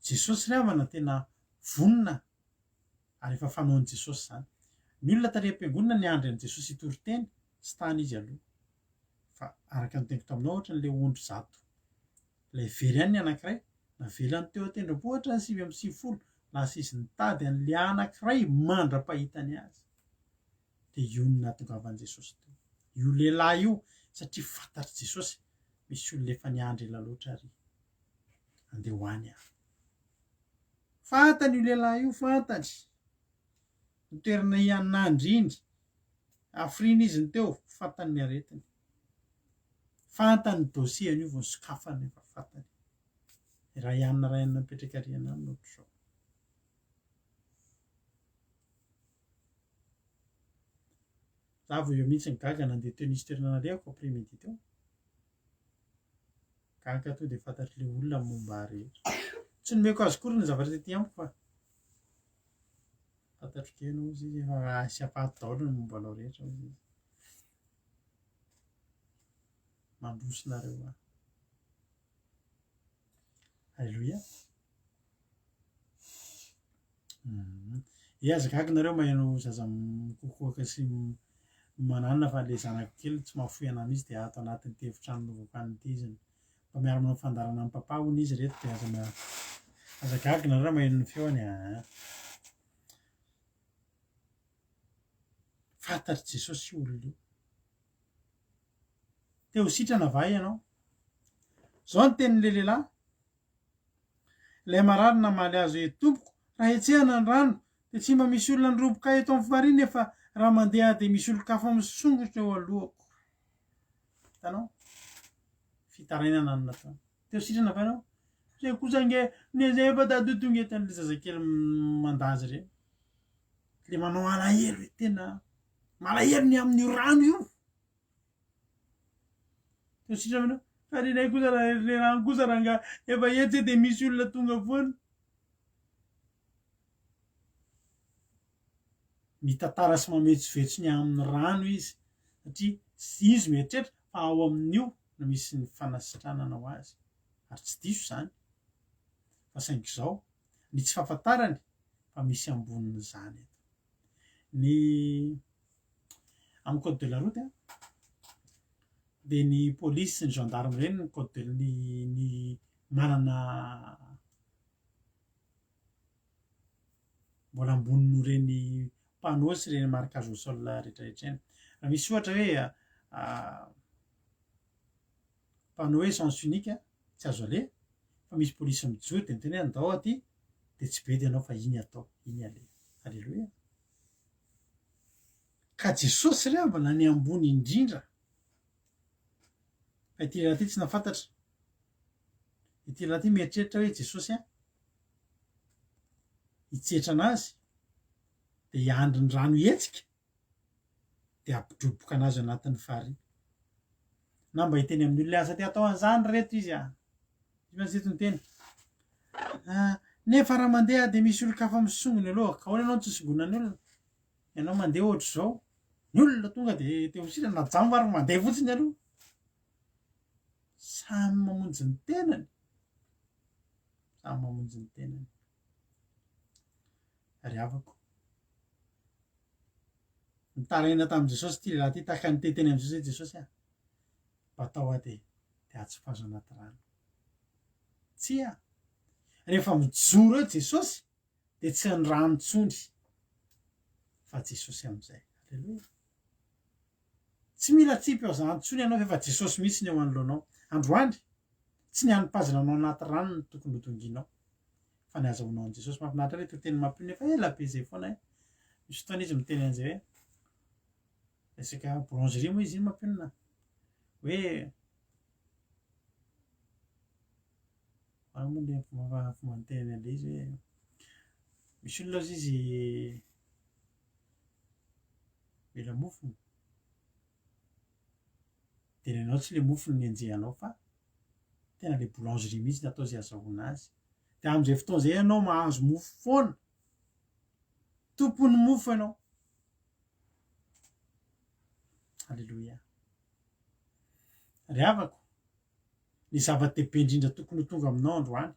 Jesosy ry havana tena vonona ary efa fanaon'i Jesosy izany. Ny olona tary am-piangonana niandry an'i Jesosy hitory teny, tsy tany izy aloha. Fa araka ny teniko taminao ohatra an'ilay ondry zato. Ilay very ihany ny anankiray, navelany teo an-tendrombohitra ny 99, lasa izy nitady an'ilay anankiray mandra-pahitany azy. Dia io no nahatongavan'i Jesosy teo. Io lehilahy io, satria fantatr'i Jesosy, misy olona efa niandry ela loatra ary andeha ho any aho. Fantany io lehilahy io, fantany. Ny toerana hianandry iny, hafiriana izy ny teo, fantany ny aretiny. Fantany ny dossier-ny io vao nosokafany efa fantany. Ray anina ray anina mipetraka ary anina ohatr'izao. Za vao eo mihitsy ny gaga nandeha teo nisy toerana nalehako après midi teo. Gaga tonga dia fantatr'ilay olona ny momba ahy rehetra. Tsy nomeko azy akory ny zavatra tety amiko fa fantatro kely hozy izy efa asiam-paty daholo ny momba anao rehetra hozy izy. Mandroso nareo aho. Alléluia. Ye aza gaga nareo maheno zaza mikokoaka sy mananona fa le zanako kely tsy mahafoy anah mihitsy dia ato anatin'ity efitrano novokan'ity ity izy no mba miara manao fandaharana amin'i papa hono izy reto dia aza aza gaga nareo raha maheno ny feony aa. Fantatr'i Jesosy io olona io. Te ho sitrana va ianao? Izao ny tenin'ilay lehilahy, Ilay marary namaly azy hoe, Tompoko, raha hetsehana ny rano, dia tsy mba misy olona niroboka ahy eto amin'ny farihy nefa raha mandeha aho dia misy olon-kafa misongotra eo alohako. Hitanao? Fitarainana no nataony. Te ho sitrana va ianao? Izay kosa ange, ny izay efa tady ho tonga eto an'ilay zazakely mandà azy ireny. Ilay manao alahelo hoe tena malahelo ny amin'io rano io. Teo sitrana ianao. Fa ny anay kosa raha le rano kosa rangahy efa etsy dia misy olona tonga foana. Mitantara sy mametsovetso ny amin'ny rano izy satria izy mieritreritra fa ao amin'io no misy ny fanasitranana ho azy ary tsy diso izany fa saingy izao ny tsy fahafantarany fa misy ambonin'izany eto. Ny amin'ny code de la route dia ny polisy sy ny gendarme ireny ny code de ny ny manana mbola ambony noho ireny panneau sy ireny marquage au sol rehetra rehetra ireny. Raha misy ohatra hoe panneau hoe sens unique tsy azo aleha fa misy polisy mijoro dia miteny hoe andao aty dia tsy bedy ianao fa iny atao, iny aleha. Aleloia. Ka Jesosy ry havana ny ambony indrindra. Fa ity lehilahy ity tsy nahafantatra. Ity lehilahy ity mieritreritra hoe Jesosy an, hitsetra anazy, dia hiandry ny rano hihetsika, dia hampidroboka anazy ao anatin'ny farihy. Na mba hiteny amin'ny olona aza te hatao an'izany ry reto izy an. Izy mantsy eto niteny. Ah, nefa raha mandeha dia misy olon-kafa misongona aloha. Ka ahoana ianao no tsy songonan'ny olona? Ianao mandeha ohatr'izao, ny olona tonga dia te ho sitrana, na jamba ary mandeha fotsiny aloha. Samy mamonjy ny tenany. Samy mamonjy ny tenany. Ry havako. Nitaraina tamin'i Jesosy ity lehilahy ity, tahaka ny te-hiteny amin'i Jesosy hoe, Jesosy ah, mba atao aho dia dia atsipazo anaty rano. Tsia. Rehefa mijoro eo Jesosy dia tsy ny rano intsony fa Jesosy amin'izay. Aleloia. Tsy mila atsipy ao zany intsony ianao fa efa Jesosy mihitsy ny eo anoloanao. Androany, tsy ny hanipazana anao anaty rano no tokony ho donginao fa ny azahoanao an'i Jesosy. Mahafinaritra ilay toriteny mampino efa ela be izay foana e. Misy fotoana izy miteny an'izay hoe resaka boulangerie moa izy iny mampionona hoe Ahoana moa ilay fomba fomba nitenenany an'ilay izy hoe misy olona hozy izy mila mofony dia ny anao tsy ilay mofony no enjehanao fa tena ilay boulangerie mihitsy no atao izay azahoana azy. Dia amin'izay fotoana izay ianao mahazo mofo foana. Tompon'ny mofo ianao. Alléluia. Ry havako, Ny zava-dehibe indrindra tokony ho tonga aminao androany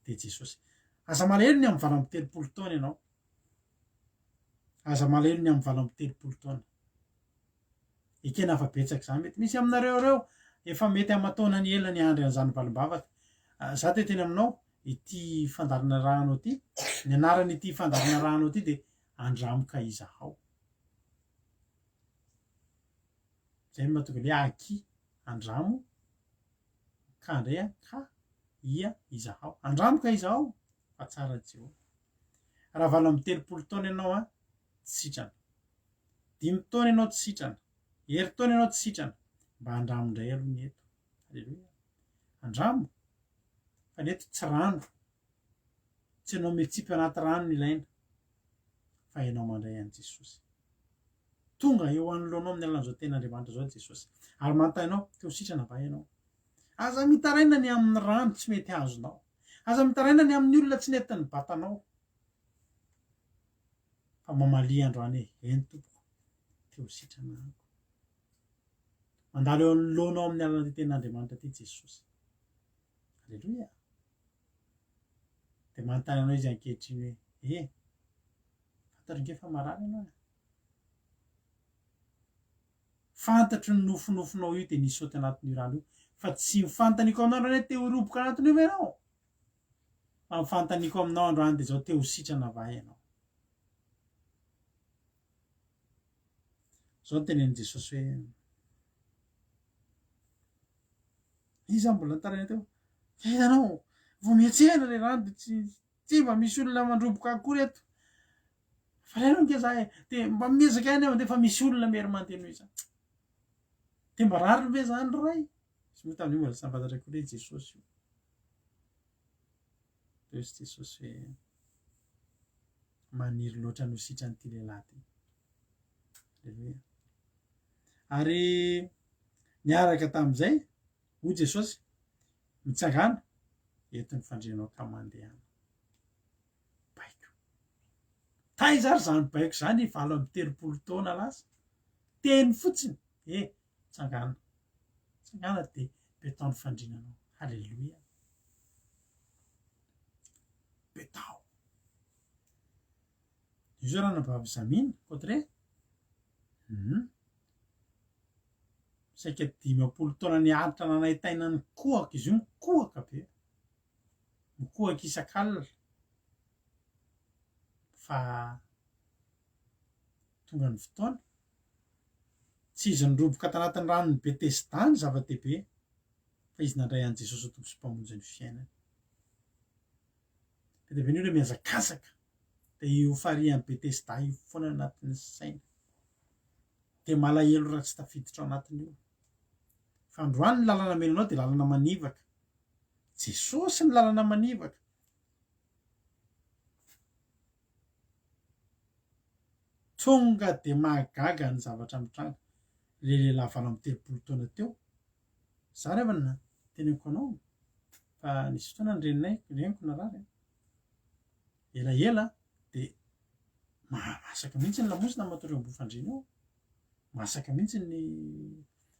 dia Jesosy. Aza malahelo ny amin'ny 38 taona ianao. Aza malahelo ny amin'ny 38 taona. Ekena fa betsaka izany. Mety misy aminareo ireo efa mety aman-taonany ela niandry an'izany valim-bavaka. Ah, za te teny aminao, ity fandaharana arahanao ity, ny anaran'ity fandaharana arahanao ity dia Andramo ka izahao. Izay no mahatonga ny hoe aky. Andramo ka ndray an, ka ia izahao. Andramo ka izahao fa tsara Jehovah. Raha 38 taona ianao an, tsy sitrana. Dimy taona ianao tsy sitrana. Herintaona ianao tsy sitrana. Mba andramo indray aloha ny eto. Aleloia. Andramo fa ny eto tsy rano. Tsy ianao mitsipy anaty rano no ilaina fa ianao mandray an'i Jesosy. Tonga eo anoloanao amin'ny alalan'izao tenin'Andriamanitra izao Jesosy. Ary manontany anao, te ho sitrana va ianao? Aza mitaraina ny amin'ny rano tsy mety azonao. Aza mitaraina ny amin'ny olona tsy nety nibata anao. Fa mamalia androany e, eny tompoko, te ho sitrana aho. Mandalo eo anoloanao amin'ny alalan'ity tenin'Andriamanitra ity Jesosy. Aleloia. Dia manontany anao izy ankehitriny hoe, eh, fantatro nge fa marary ianao e. Fantatro ny nofonofinao io dia nisaoty anatin'io rano io. Fa tsy ny fanontaniako aminao androany hoe te ho roboka anatin'io ve ianao? Fa ny fanontaniako aminao androany dia izao te ho sitrana va ianao? Izao no tenenin'i Jesosy hoe Iza mbola nitaraina teo? Fa hitanao, vao miantsena ilay rano dia tsy tsy mba misy olona mandroboka akory eto. Fa reraka ange za e, dia mba miezaka ihany aho mandeha fa misy olona mery mandeha noho izaho. Dia mba rariny ve izany ray? Izy moa tamin'io mbola tsy nahafantatra akory hoe Jesosy io. Dia hoy Jesosy hoe maniry loatra ny ho sitran'ity lehilahy ity. Aleloia. Ary niaraka tamin'izay, hoy Jesosy, mitsangàna, eto ny fandrianao ka mandehana. Baiko. Taiza ary izany baiko izany 38 taona lasa? Teny fotsiny, eh, tsangàna. Tsangàna dia betao ny fandrinanao. Haleloia. Betao. Io zao ranabavy Zamina, Cotteret. Hum. Saika 50 taona niaritra nanaintaina nikohaka izy io, mikohaka be. Mikohaka isak'alina. Fa tonga ny fotoana. Tsy izy niroboka tanatin'ny ranon'i Betesda ny zava-dehibe, fa izy nandray an'i Jesosy ho Tompo sy Mpamonjy ny fiainany. Be dia be ny olona mihazakazaka, dia io farihan'i Betesda io foana anatin'ny saina. Dia malahelo raha tsy tafiditra ao anatin'io. Fa androany ny lalana omena anao dia lalana manivaka. Jesosy ny lalana manivaka. Tonga dia mahagaga ny zavatra mitranga. Ilay lehilahy 38 taona teo, za ry havana teneniko anao fa nisy fotoana ny reninay, reniko narary an, elaela dia masaka mihitsy ny lamosina matory eo ambony fandriana eo, masaka mihitsy ny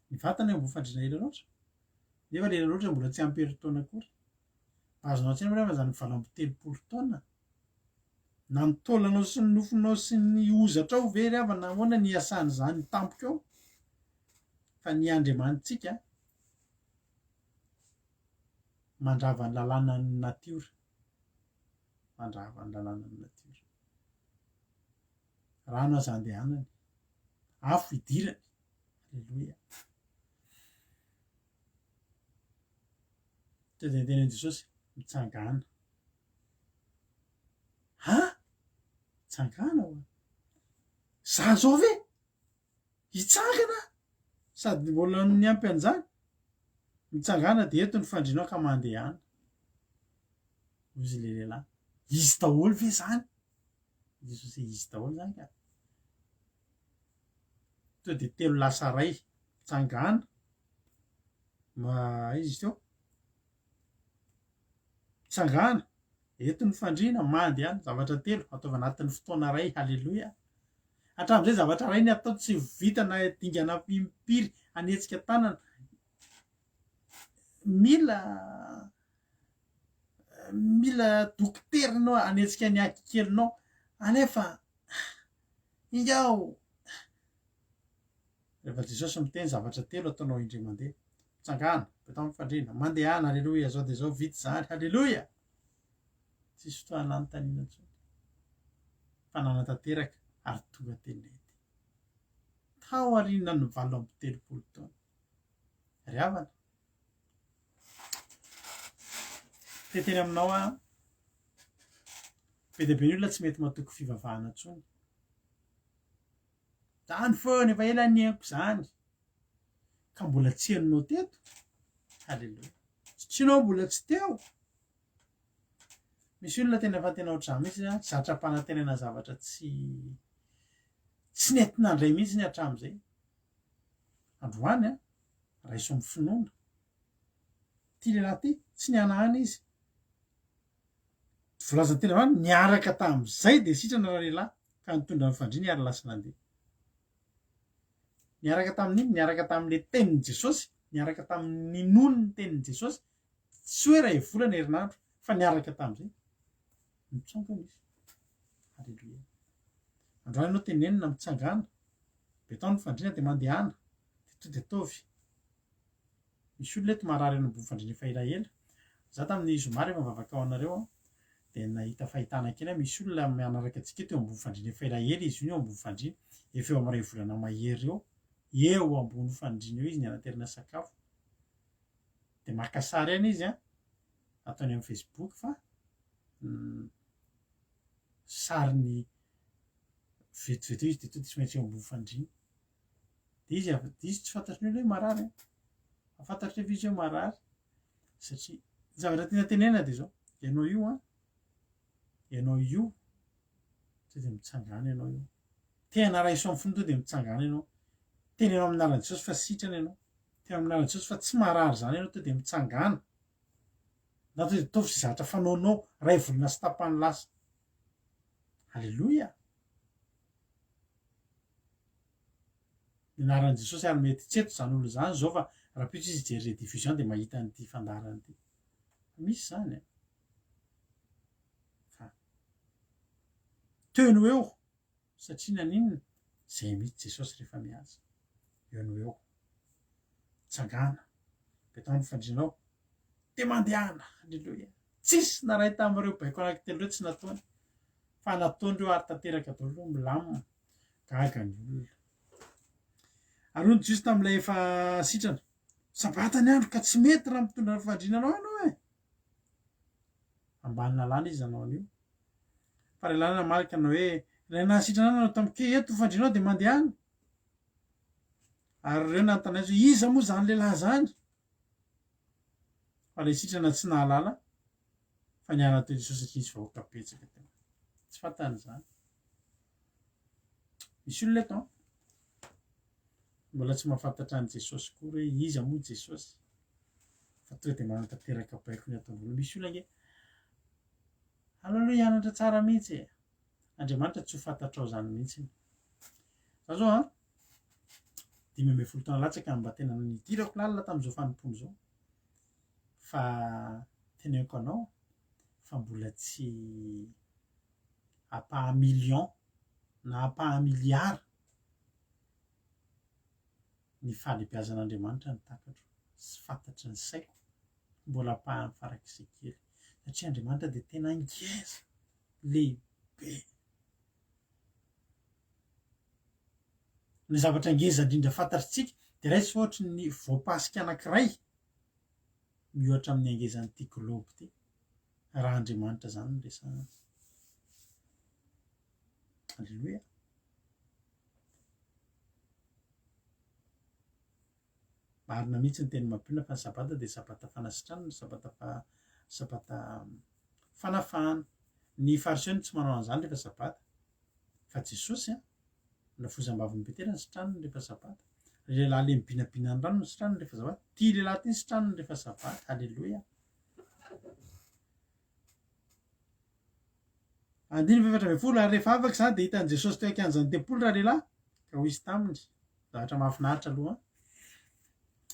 ny vatana eo ambony fandriana ela loatra, nefa ilay ela loatra mbola tsy ampy herintaona akory. Azonao an-tsaina ve ry havana izany 38 taona? Na ny taolanao sy ny nofonao sy ny hozatrao ve ry havana ahoana ny hiasan'izany tampoka eo? Fa ny Andriamanitsika mandrava ny lalànan'ny natiora. Mandrava ny lalànan'ny natiora. Rano aza andehanany. Afo idirany. Aleloia. Teo dia niteny an'i Jesosy, mitsangàna. Ha? Mitsangàna ho'a. Za zao ve? Hitsangana? Sady mbola niampy an'izany? Mitsangàna dia eto ny fandrianao ka mandehana. Hoy izy ilay lehilahy. Izy daholo ve izany? Jesosy hoe izy daholo izany ka. Teo dia telo lasa ray. Mitsangàna. Ma aiza izy teo? Mitsangàna, eto ny fandriana, mandehana, zavatra telo, ataovy anatin'ny fotoana iray, haleloia. Hatramin'izay zavatra iray ny atao tsy vita na dingana impiry hanetsika tanana. Mila mila dokotera ianao hanetsika ny akikelinao, anefa ingao Rehefa Jesosy miteny zavatra telo ataonao indray mandeha. Mitsangàna, apetaho amin'ny fandriana, mandehana, aleloia, zao dia zao, vita izany, haleloia! Tsisy fotoana nanontaniana intsony. Fa nanatanteraka ary tonga teny nety. Tao aorianan'ny 38 taona. Ry havana, te hiteny aminao aho, be dia be ny olona tsy mety matoky fivavahana intsony. Zany foana efa ela nihaiko zany ka mbola tsy henonao teto. Haleloia. Tsy enao mbola tsy teo. Misy olona tena efa tena ohatr'izany mihitsy an, zatra am-panantenana zavatra tsy tsy nety nandray mihitsy ny hatramin'izay. Androany an, raiso amin'ny finoana. Ity lehilahy ity, tsy nihanahana izy. Voalazan'ny teny ambany, niaraka tamin'izay dia sitrana ralehilahy ka nitondra ny fandriany ary lasa nandeha. Niaraka tamin'inona? Niaraka tamin'ilay tenin'i Jesosy, niaraka tamin'ny ninoany ny tenin'i Jesosy, tsy hoe iray volana herinandro, fa niaraka tamin'izay. Nitsangana izy. Aleloia. Androany ianao tenenina mitsangàna, betao ny fandriana dia mandehana, dia to dia ataovy. Misy olona eto marary any ambony fandriana efa elaela. Za tamin'ny zoma rehefa mivavaka ho anareo aho dia nahita fahitana kely aho, misy olona manaraka antsika eto eo ambony fandriana efa elaela izy io eo ambony fandriana, efa eo amin'ny iray volana mahery eo, eo ambony fandriana eo izy ny anaterana sakafo. Dia maka sary ihany izy an, ataony amin'ny facebook fa sariny vetivety eo izy dia tonga dia tsy maintsy eo ambony fandriana. Dia izy avy dia izy tsy fantatry ny olona hoe marary an. Fa fantatry nefa izy hoe marary satria ny zavatra tiana tenenina dia izao, ianao io an, ianao io tonga dia mitsangana ianao io. Tena raiso amin'ny fony tonga dia mitsangana ianao. Teneno amin'ny anaran'i Jesosy fa sitrana ianao. Teneno amin'ny anaran'i Jesosy fa tsy marary izany ianao tonga dia mitsangana. Na tonga dia ataovy izay zavatra fanaonao iray volana sy tapany lasa. Aleloia! Ny anaran'i Jesosy ary mety tsy eto izany olona izany izao fa rahampitso izy hijery rediffusion dia mahita an'ity fandaharana ity. Fa misy izany an. Fa teo no eo satria naninona? Izay mihitsy Jesosy rehefa miasa. Eo no eo. Tsangana. Betao ny fandrianao. Dia mandehana. Aleloia. Tsisy na iray tamin'ireo baiko anankitelo ireo tsy nataony. Fa nataony ireo ary tanteraka daholo ireo milamina. Gaga ny olona. Ary hoy ny Jiosy tamin'ilay efa sitrana, Sabata ny andro ka tsy mety raha mitondra ny fandriana anao ianao e! Ambany lalàna izy nanao an'io. Fa ilay lalàna namaly ka nanao hoe, Ilay nahasitrana ahy nanao tamiko hoe, Eto ny fandrianao dia mandehana. Ary ireo nanontany azy hoe, Iza moa izany lehilahy izany? Fa ilay sitrana tsy nahalala fa niala teo Jesosy satria nisy vahoaka betsaka teo. Tsy fantany izany. Misy olona eto an, mbola tsy mahafantatra an'i Jesosy koa hoe iza moa Jesosy, fa tonga dia manatanteraka baiko ny atao voalohany. Misy olona ange, aleo aloha hianatra tsara mihitsy e. Andriamanitra tsy ho fantatrao izany mihitsy. Za zao an, 15 taona latsaka no mba tena nidirako lalina tamin'izao fanompoana izao. Fa teneniko anao fa mbola tsy ampaha million na ampaha milliard ny fahalebiazan'Andriamanitra no takatro sy fantatry ny saiko, mbola ampahany farak'izay kely satria Andriamanitra dia tena ngeza, lehibe. Ny zavatra ngeza indrindra fantatritsika dia raiso fa ohatry ny voapasika anankiray miohatra amin'ny hangezan'ity globe ity raha Andriamanitra izany no resahana. Aleloia. Marina mihitsy ny teny mampionona fa ny sabata dia sabata fanasitranana, sabata fa sabata fanafahana. Ny fariseo no tsy manao an'izany rehefa sabata. Fa Jesosy an, Lafozam-bavin'i Petera nositraniny rehefa Sabata. Ilay lehilahy le mibinabina ny rano nositraniny rehefa Sabata. Ity lehilahy ity nositraniny rehefa Sabata. Aleloia. Andininy faha-14, Ary rehefa afaka izany dia hitan'i Jesosy teo an-kianjan'ny tempoly ralehilahy, ka hoy izy taminy, zavatra mahafinaritra aloha an!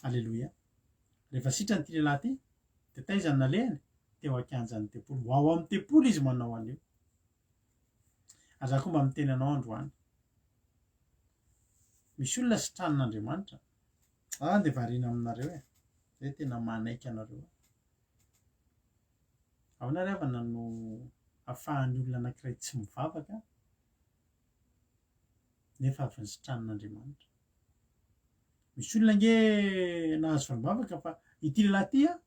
Aleloia. Rehefa sitrany ity lehilahy ity, dia taiza no nalehany? Teo an-kianjan'ny tempoly. Ho ao amin'ny tempoly izy manao an'io. Ary za koa mba miteny anao androany. Misy olona sitranin'Andriamanitra. Za dia variana aminareo e. Zay tena manaiky anareo. Ahoana ry havana no ahafahan'ny olona anankiray tsy mivavaka nefa avy nisitranin'Andriamanitra? Misy olona ange nahazo valim-bavaka fa ity lehilahy ity an,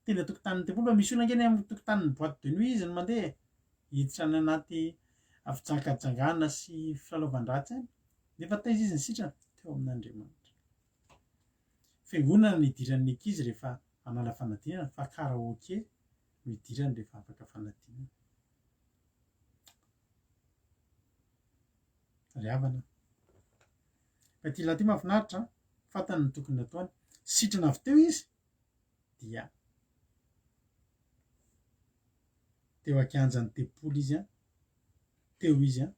Teny an-tokotanin'ny tempoly fa misy olona ange any amin'ny tokotanin'ny boite de nuit izy no mandeha e! Hiditra any anaty fijangajangana sy filalaovan-dratsy any. Nefa taiza izy nisitrana? Teo amin'Andriamanitra. Fiangonana no idiran'ny ankizy rehefa hanala fanadinana fa karaoke no idirany rehefa afaka fanadinana. Ry havana. Fa ity lahy ity mahafinaritra, fantany ny tokony nataony. Sitrana avy teo izy dia. Teo an-kianjan'ny tempoly izy an, teo izy an,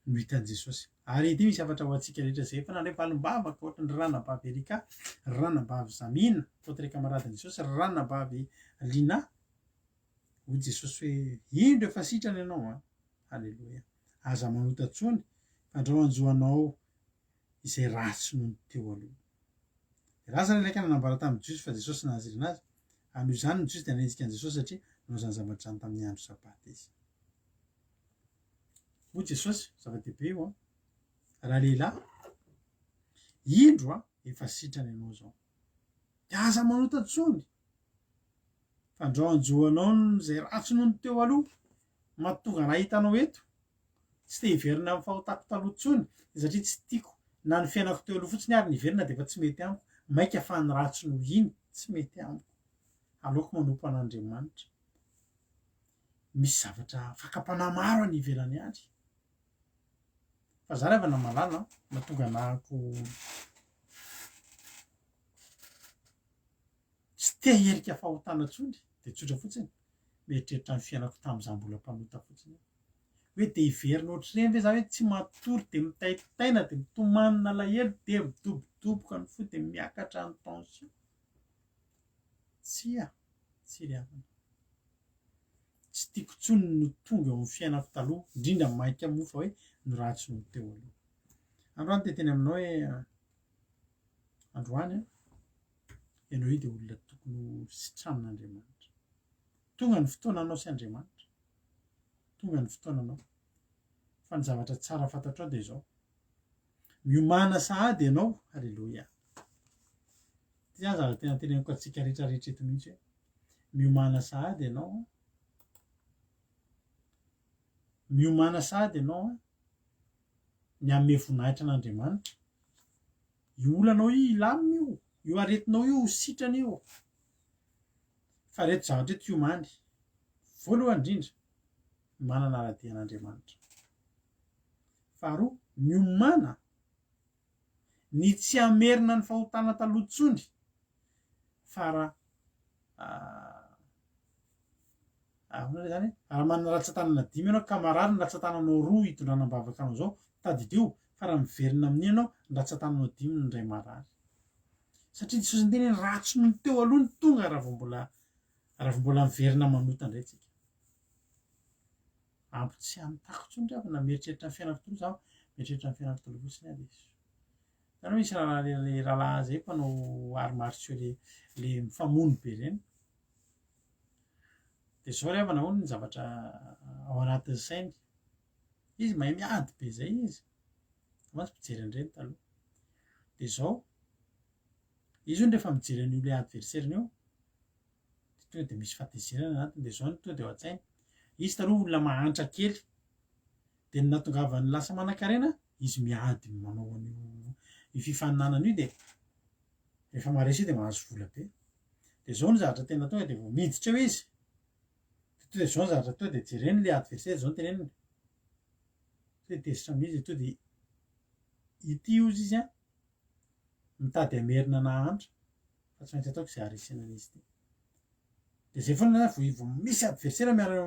no hitan'i Jesosy. Ary ity misy hafatra ho antsika rehetra izay efa nandray valim-bavaka ohatry ny ranabavy Erika, ranabavy Zamina, votre camaradin'i Jesosy, ranabavy Lina. Hoy Jesosy hoe, indro efa sitrana ianao an. Haleloia. Aza manota intsony, fandrao hanjo anao izay ratsy noho ny teo aloha. Dia lasa ilay ka nanambara tamin'ny Jiosy fa Jesosy nahazirina azy, ary noho izany ny Jiosy dia nanenjika an'i Jesosy satria nanao izany zavatra izany tamin'ny andro Sabata izy. Hoy Jesosy, zava-dehibe io an, Ralehilahy, indro an, efa sitrana ianao izao. Dia aza manota intsony, fandrao hanjo anao izay ratsy noho ny teo aloha, mahatonga anah hitanao eto, tsy te hiverina amin'ny fahotako taloha intsony satria tsy tiako na ny fiainako teo aloha fotsiny ary niverina dia efa tsy mety amiko, maika fa ny ratsy noho iny tsy mety amiko, aleoko manompo an'Andriamanitra. Misy zavatra fakam-panahy maro any ivelany any. Fa za ry havana malala an, mahatonga anahako tsy te hiherika fahotana intsony dia tsotra fotsiny, mieritreritra ny fiainako tamin'izaho mbola mpanota fotsiny aho. Hoe dia hiverina ohatr'ireny ve za hoe tsy matory dia mitaintaina dia mitomanin'alahelo dia midobodoboka ny fo dia miakatra ny tension. Tsia, tsia ry havana. Tsy tiako intsony ny ho tonga eo amin'ny fiainako taloha, indrindra mainka moa fa hoe ny ratsy noho ny teo aloha. Androany te hiteny aminao hoe androany an, ianao io dia olona tokony ho sitranin'Andriamanitra. Tonga ny fotoananao sy Andriamanitra. Tonga ny fotoananao. Fa ny zavatra tsara fantatrao dia izao. Miomàna sahady ianao. Haleloia. Ity zany zavatra tena teneniko antsika rehetra rehetra eto mihitsy hoe miomàna sahady ianao. Miomàna sahady ianao ny hanome voninahitra an'Andriamanitra. Io olanao io hilamina io, io aretinao io ho sitrana io. Fa ireto zavatra ireto hiomany. Voalohany indrindra, miomàna hanara-dia an'Andriamanitra. Faharoa, miomàna ny tsy hamerina ny fahotana taloha intsony fa raha ahoana re zany e? Raha manana ratsan-tanana dimy ianao ka marary ny ratsan-tananao roa hitondrana am-bavaka anao izao, tadidio fa raha miverina amin'iny ianao, ny ratsan-tananao dimy no indray marary. Satria Jesosy niteny hoe ratsy noho ny teo aloha ny tonga raha vao mbola raha vao mbola miverina manota indray tsika. Ampy tsy hanotako intsony ry havana, mieritreritra ny fiainako taloha zaho, mieritreritra ny fiainako taloha fotsiny aho dia Hitanao misy rahalahy le rahalahy zay mpanao arts martiaux le le mifamono be reny. Dia zao ry havana hono ny zavatra ao anatin'ny sainy. Izy mahay miady be zay izy. Za mantsy mpijery an'ireny taloha. Dia zao, izy hono rehefa mijery an'io le adversaire-ny io, dia tonga dia misy fahatezerana anatiny, dia zao no tonga dia ao an-tsainy. Izy taloha olona mahantra kely, Dia ny nahatongavany lasa manankarena, izy miady manao an'io io fifaninanana io dia rehefa maharesy io dia mahazo vola be. Dia izao ny zavatra tena tonga dia vao miditra eo izy, dia tonga dia izao ny zavatra tonga dia jereny ilay adversaire izao no teneniny. Tonga dia tezitra amin'izy dia tonga dia ity hozy izy an, mitady hamerina nahantra fa tsy maintsy ataoko izay haharesena an'izy ity. Dia izay foana zany vao misy adversaire miara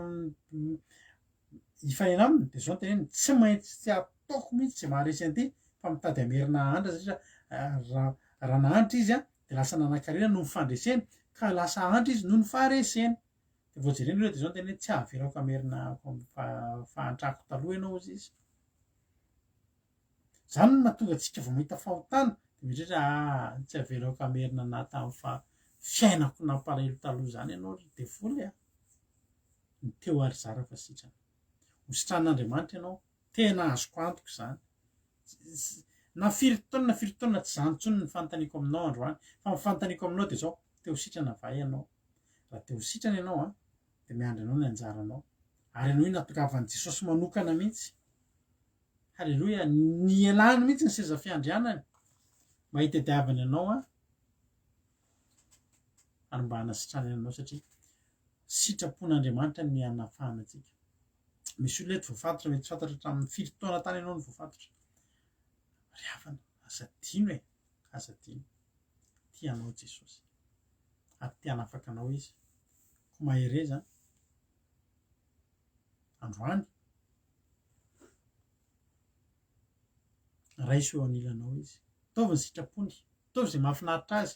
hifanena aminy dia izao no teneniny, tsy maintsy tsy ataoko mihitsy izay maharesy an'ity fa mitady hamerina hahantra satria raha raha nahantra izy an dia lasa nanankarena noho ny fandreseny ka lasa hahantra izy noho ny fahareseny. Dia vao jerena aloha dia izao no teneniny, tsy hahavelako hamerina fahantrako taloha ianao hozy izy. Izany no mahatonga antsika vao mahita fahotana dia mieritreritra ah tsy avelako hamerina anah tamin'ny fa fiainako nampalahelo taloha izany ianao ry devoly a! Ny teo ary zara fa sitrana. Ho sitranin'Andriamanitra ianao, tena azoko antoka izany. Na firy taona na firy taona tsy izany intsony ny fanontaniako aminao androany fa ny fanontaniako aminao dia izao, te ho sitrana va ianao? Raha te ho sitrana ianao an, dia miandry anao ny anjaranao. Ary ianao io nahatongavan'i Jesosy manokana mihitsy. Haleloia, nialany mihitsy ny seza fiandrianany mba hitadiavany anao aho ary mba hanasitranany anao satria sitrapon'Andriamanitra ny hanafahana antsika. Misy olona eto voafatotra, mety tsy fantatra hatramin'ny firy taona tany ianao no voafatotra. Ry havana, aza adino e, aza adino. Tia anao Jesosy ary te hanafaka anao Izy. Koa mahereza an. Androany. Raiso eo anilanao izy. Ataovy ny sitrapony. Ataovy izay mahafinaritra azy.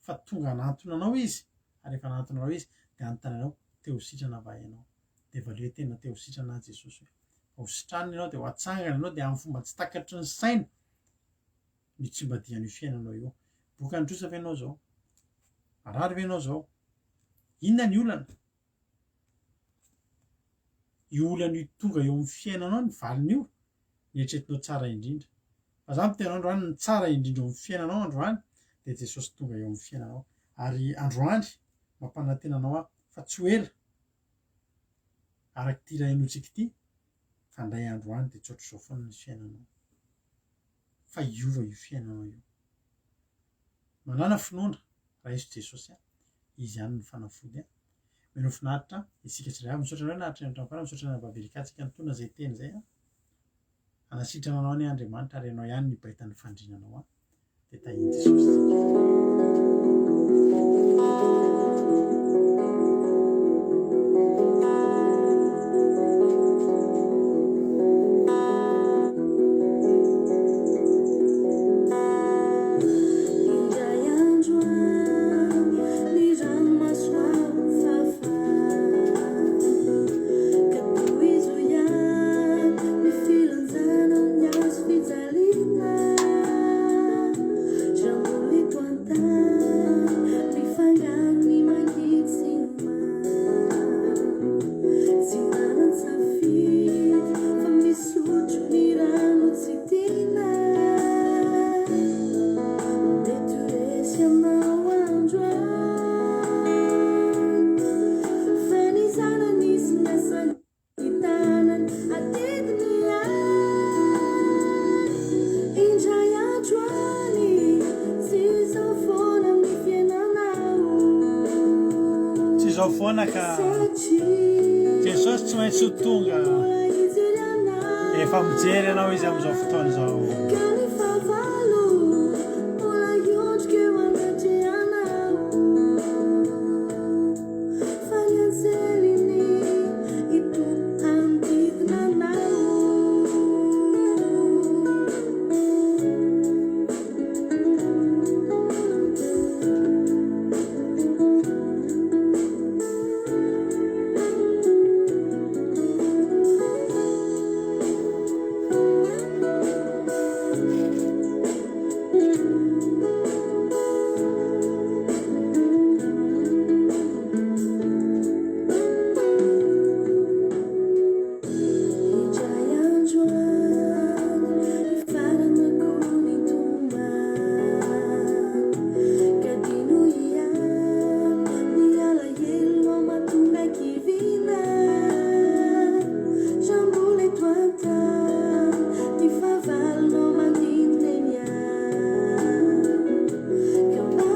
Fa tonga hanantona anao izy. Ary rehefa hanantona anao izy dia hanontany anao, te ho sitrana va ianao? Dia valio hoe tena te ho sitrana aho Jesosy hoe. Ho sitranina ianao dia ho atsangana ianao dia amin'ny fomba tsy takatry ny saina ny tsimbadihan'io fiainanao io. Bokan'ny trosa ve ianao izao? Marary ve ianao izao? Inona ny olana? Io olana io tonga eo amin'ny fiainanao ny valiny io, ny eritreretinao tsara indrindra. Fa za miteny anao androany ny tsara indrindra eo amin'ny fiainanao androany dia Jesosy tonga eo amin'ny fiainanao. Ary androany mampanantena anao aho fa tsy ho ela araka ity raha henointsika ity fa indray andro any dia tsy ohatr'izao foana ny fiainanao fa hiova io fiainanao io. Manàna finoana, raiso Jesosy a, Izy ihany no fanafody a. Mino finaritra isika tsirairay avy. Misaotra anareo naharitra ny hatramin'ny farany, misaotra anareo Bavelikatsika nitondra izay teny izay a. Hanasitrana anao anie Andriamanitra ary ianao ihany no hibaita ny fandrinanao an. Dia tahin'i Jesosy tsika. Indray andro any ny ranomaso hafahafa Ka tohizo ihany ny filanjana ny hazo fijaliana Raha mbola eto an-tany mifangaro ny mangidy sy ny mamy Tsy manan-tsafidy fa misotro ny rano tsy tiana Mety ho resy ianao androany Fa ny zanany sy ny asany tanany adidiny ihany Indray andro any tsy izao foana ny fiainanao Tsy izao foana ka. Satria Jesosy tsy maintsy ho tonga. mbola hijery anao Efa mijery anao izy amin'izao fotoana izao. Ka ny fahavalo mbola hiondrika eo anatrehanao Fa ny anjeliny hitoby hanodidina anao. Indray andro any hifarana koa ny tomany Ka adino ihany ny alahelonao mahatonga kiviana Raha mbola eto an-tany ny fahavalonao manidina eny ihany Ka mba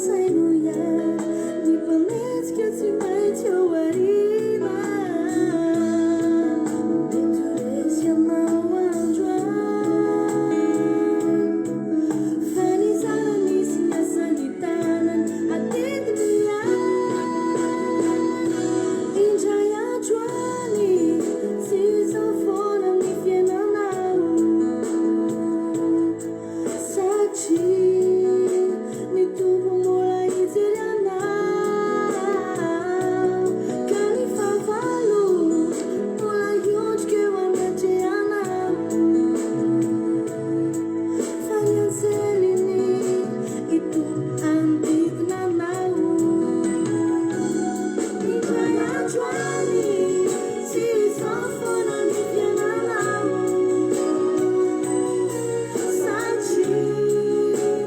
saino ihany ny mpanenjika tsy maintsy eo aoriana Mety ho resy ianao androany Fa ny zanany sy ny asan'ny tanany adidiny ihany Indray andro any tsy izao foana ny fiainanao Satria ny Tompo mbola hijery anao Ka ny fahavalo mbola hiondrika eo anatrehanao Fa ny anjeliny hitoby hanodidina anao Indray andro any tsy izao foana ny fiainanao Satria.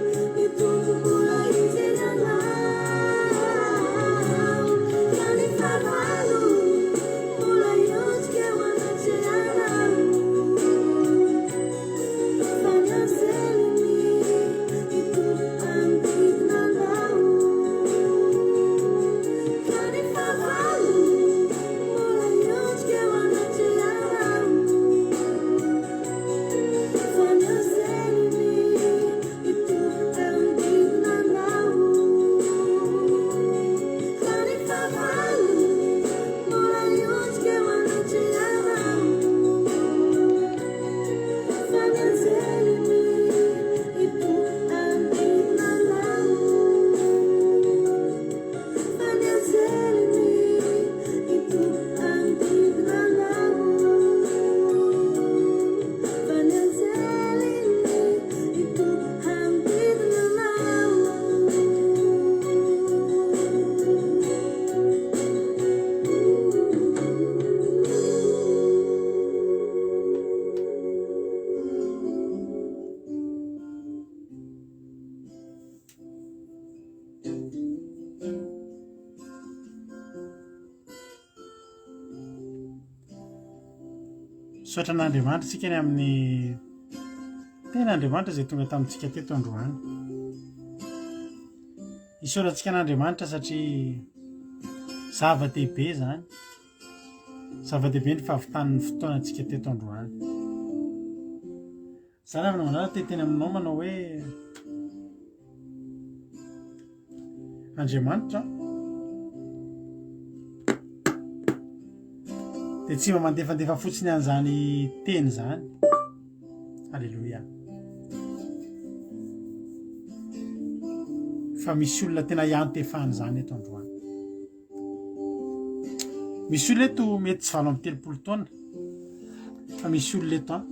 Misaotra an'Andriamanitra isika ny amin'ny tena Andriamanitra izay tonga tamintsika teto androany. Isaorantsika an'Andriamanitra satria zava-dehibe izany. Zava-dehibe ny fahavitan'ny fotoanantsika teto androany. Za raha manala te teny aminao manao hoe Andriamanitra dia tsy mba mandefandefa fotsiny an'izany teny izany. Alléluia. Fa misy olona tena iantefan'izany eto androany. Misy olona eto mety tsy 38 taona fa misy olona eto an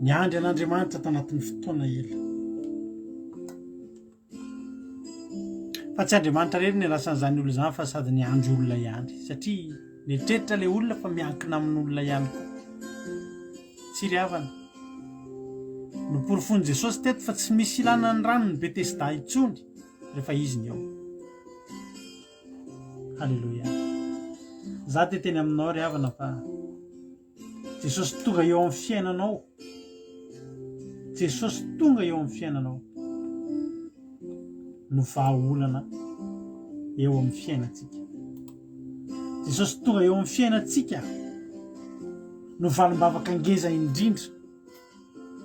niandry an'Andriamanitra tanatin'ny fotoana ela. Fa tsy Andriamanitra irery ny andrasan'izany olona izany fa sady niandry olona ihany satria nieritreritra ilay olona fa miankina amin'olona ihany koa. Tsy ry havana. Noporofoin'i Jesosy teto fa tsy misy ilana ny ranon'i Betesda intsony rehefa izy ny eo. Haleloia. Za te teny aminao ry havana fa Jesosy tonga eo amin'ny fiainanao. Jesosy tonga eo amin'ny fiainanao. No vahaolana eo amin'ny fiainantsika. Jesosy tonga eo amin'ny fiainantsika no valim-bavaka ngeza indrindra,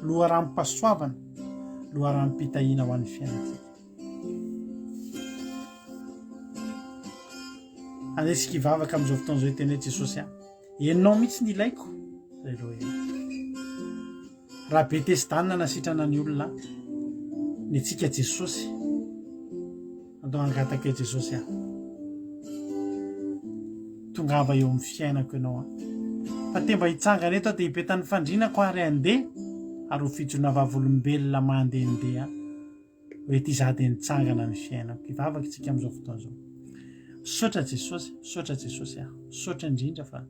loharanom-pahasoavana, loharanom-pitahiana ho an'ny fiainantsika. Andeha isika hivavaka amin'izao fotoana izao hiteny hoe Jesosy a, ianao mihitsy ny ilaiko. Aleloia. Raha Betesda nanasitrana ny olona, ny antsika Jesosy. Andao hangataka hoe Jesosy a. Tongava eo amin'ny fiainako ianao a. Fa te mba hitsangana eto aho dia hipetan'ny fandrinako ary handeha ary ho fijoroana vavolombelona mandehandeha. Hoe ity izaho dia nitsangana ny fiainako. Hivavaka isika amin'izao fotoana izao. Misaotra Jesosy, misaotra Jesosy aho. Misaotra indrindra fa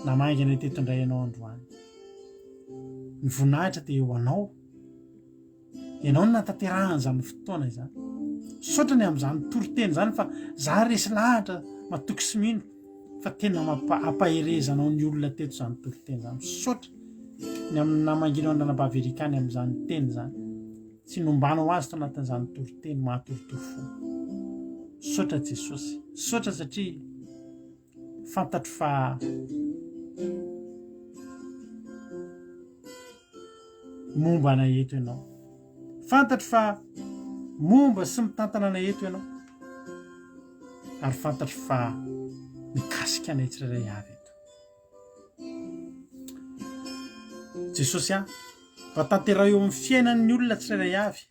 namangy anay teto indray ianao androany. Ny voninahitra dia ho anao. Ianao no natanterahana izany fotoana izany. Misaotra ny amin'izany toriteny izany fa za resy lahatra matoky sy mino fa tena ampaherezanao ny olona teto izany toriteny izany. Misaotra ny amin'ny namanginao an'Anabavy Erika ny amin'izany teny izany. Tsy nombanao azy tao anatin'izany toriteny mahatoritory fo. Misaotra Jesosy. Misaotra satria fantatro fa momba anay eto ianao. Fantatro fa momba sy mitantana anay eto ianao. Ary fantatro fa mikasika anay tsirairay avy eto. Jesosy a, mba tanteraho eo amin'ny fiainan'ny olona tsirairay avy.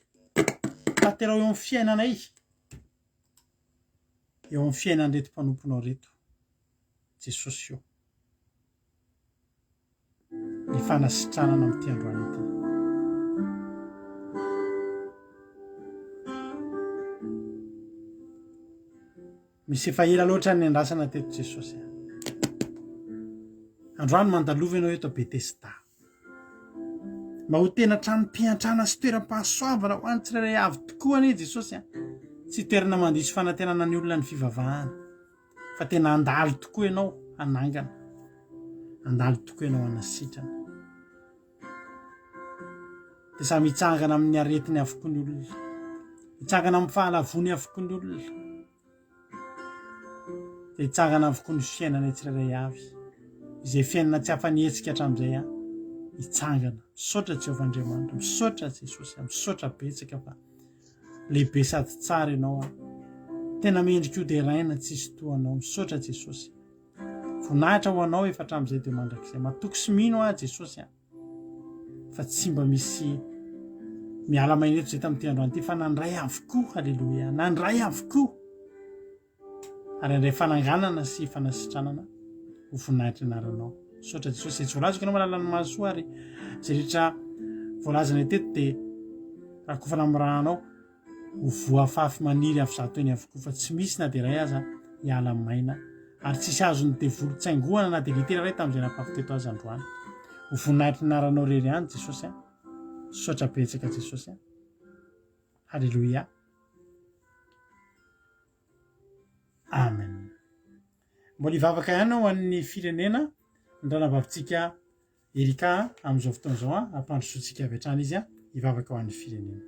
Tanteraho eo amin'ny fiainanay. Eo amin'ny fiainan'ireto mpanomponao ireto. Jesosy o. Ny fanasitranana amin'ity androany ity. Misy efa ela loatra ny niandrasana teto Jesosy a. Androany mandalova ianao eto Betesda. Mba ho tena tranom-piantrana sy toeram-pahasoavana ho an'ny tsirairay avy tokoa anie Jesosy a. Tsy toerana mandiso fanantenana ny olona ny fivavahana. Fa tena handalo tokoa ianao hanangana. Handalo tokoa ianao hanasitrana. Dia samy hitsangana amin'ny aretiny avokoa ny olona. Hitsangana amin'ny fahalavoany avokoa ny olona. Dia hitsangana avokoa ny fiainana tsirairay avy. Izay fiainana tsy afa-nihetsika hatramin'izay an, hitsangana. Misaotra Jehovah Andriamanitra, misaotra Jesosy, misaotra betsaka fa lehibe sady tsara ianao an. Tena mendrika ho deraina tsisy toa anao. Misaotra Jesosy. Voninahitra ho anao efa hatramin'izay dia mandrakizay. Matoky sy mino aho Jesosy an. Fa tsy mba misy miala maina eto izay tamin'ity androany ity fa nandray avokoa. Aleloia. Nandray avokoa. Ary handray fananganana sy fanasitranana ho voninahitry ny anaranao. Misaotra Jesosy. Izay tsy voalazako ianao mahalala ny mahasoa ary izay rehetra voalazanay teto dia rakofana amin'ny rànao ho voafafy maniry avy zato eny avokoa fa tsy misy na dia iray aza hiala maina ary tsisy azon'ny devoly tsaingohana na dia litera iray tamin'izay nafafy teto aza androany. Ho voninahitry ny anaranao irery ihany Jesosy a. Misaotra betsaka Jesosy a. Haleloia. Amen. Mbola hivavaka ihany ho an'ny firenena. ny ranabavintsika Erika amin'izao fotoana izao hampandrosoantsika avy hatrany izy hivavaka ho an'ny firenena.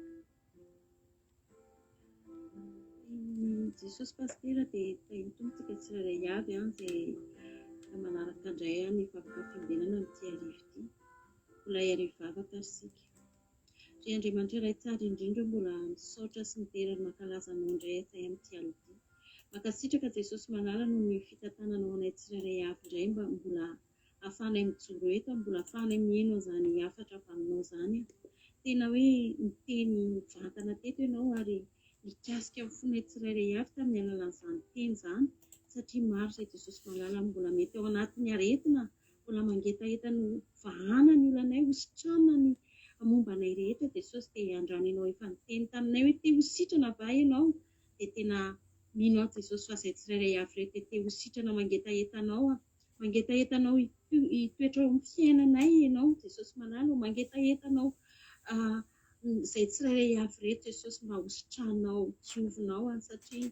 Jesosy Pasitera dia tahin'ny Tompo tsika tsirairay avy an izay manaraka indray an ny vavaka fiambenana amin'ity hariva ity. Mbola hiara-hivavaka ary isika. Ry Andriamanitra Ray tsara indrindra ô mbola misaotra sy midera ary mankalaza Anao indray izahay amin'ity alina ity. Mankasitraka Jesosy malala noho ny fitantananao anay tsirairay avy indray mba mbola ahafahanay mijoro eto, mbola ahafahanay miheno an'izany hafatra avy aminao izany. Tena hoe niteny mivantana teto ianao ary nikasika ny fonay tsirairay avy tamin'ny alalan'izany teny izany satria maro izay Jesosy malala mbola mety ao anatin'ny aretina, mbola mangetaheta ny ho vahana ny olanay, ho sitranina ny momba anay rehetra Jesosy dia andrano ianao efa niteny taminay hoe te ho sitrana va ianao dia tena mino aho Jesosy fa izay tsirairay avy ireo dia te ho sitrana mangetaheta anao aho. Mangetaheta anao hitoetra ao amin'ny fiainanay ianao Jesosy malala ô, mangetaheta anao izay tsirairay avy ireto Jesosy mba ho sitranao, diovinao any satria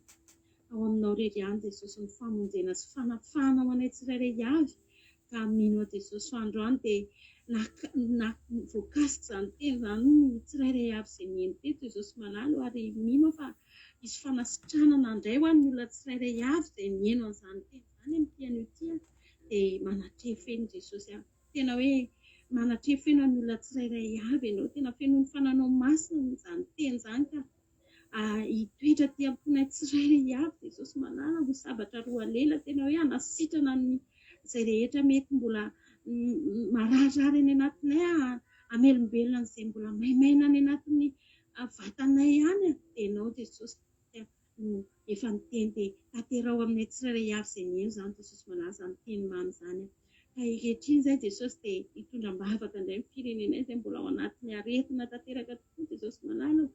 ao aminao irery ihany Jesosy ny famonjena sy fanafahana ho anay tsirairay avy ka mino aho Jesosy fa androany dia na voakasika izany teny izany ny tsirairay avy izay nihaino teto Jesosy malala ô ary mino aho fa hisy fanasitranana indray ho an'ny olona tsirairay avy izay nihaino an'izany teny Izany amin'ity anio ity aho dia manatreha feno Jesosy aho. Tena hoe manatreha feno an'ny olona tsirairay avy ianao. Tena fenoin'ny fananao masina izany teny izany ka hitoetra aty am-ponay tsirairay avy Jesosy malala ho sabatra roa lela. Tena hoe hanasitrana ny izay rehetra mety mbola mararirary any anatinay, hamelombelona an'izay mbola maimaina any anatin'ny vatanay any. Dia ianao Jesosy no efa niteny dia tanteraho aminay tsirairay avy izay mihaino izany Jesosy Malala izany teny mamy izany ka ankehitriny izay Jesosy dia hitondra am-bavaka indray ny firenenay izay mbola ao anatin'ny aretina tanteraka tokoa Jesosy Malala o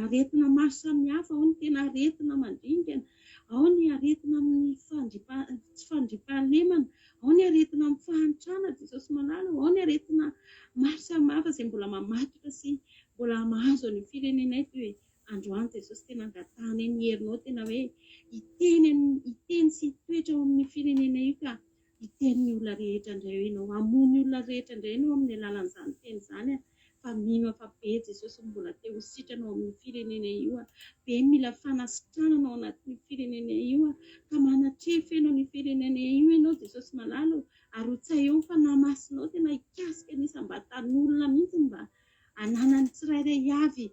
aretina maro samihafa ao ny tena aretina mandringana ao ny aretina amin'ny fandripa- tsy fandriampahalemana ao ny aretina amin'ny fahantrana Jesosy Malala o ao ny aretina maro samihafa izay mbola mamatotra sy mbola mahazo an'io firenenay toy Androany Jesosy tena angatahanay ny herinao tena hoe hiteny hiteny sy hitoetra ao amin'ny firenenay io ka hiteny ny olona rehetra indray eo ianao hamono ny olona rehetra indray ianao amin'ny alalan'izany teny izany a fa mino aho fa be Jesosy no mbola te ho sitrana ao amin'ny firenenay io a be ny mila fanasitranana ao anatin'io firenenay io a ka manatreha feno an'io firenenay io ianao Jesosy malala o ary ho tsahy eo ny fanahy masinao tena hikasika ny isam-batan'olona mihitsy mba hananan'ny tsirairay avy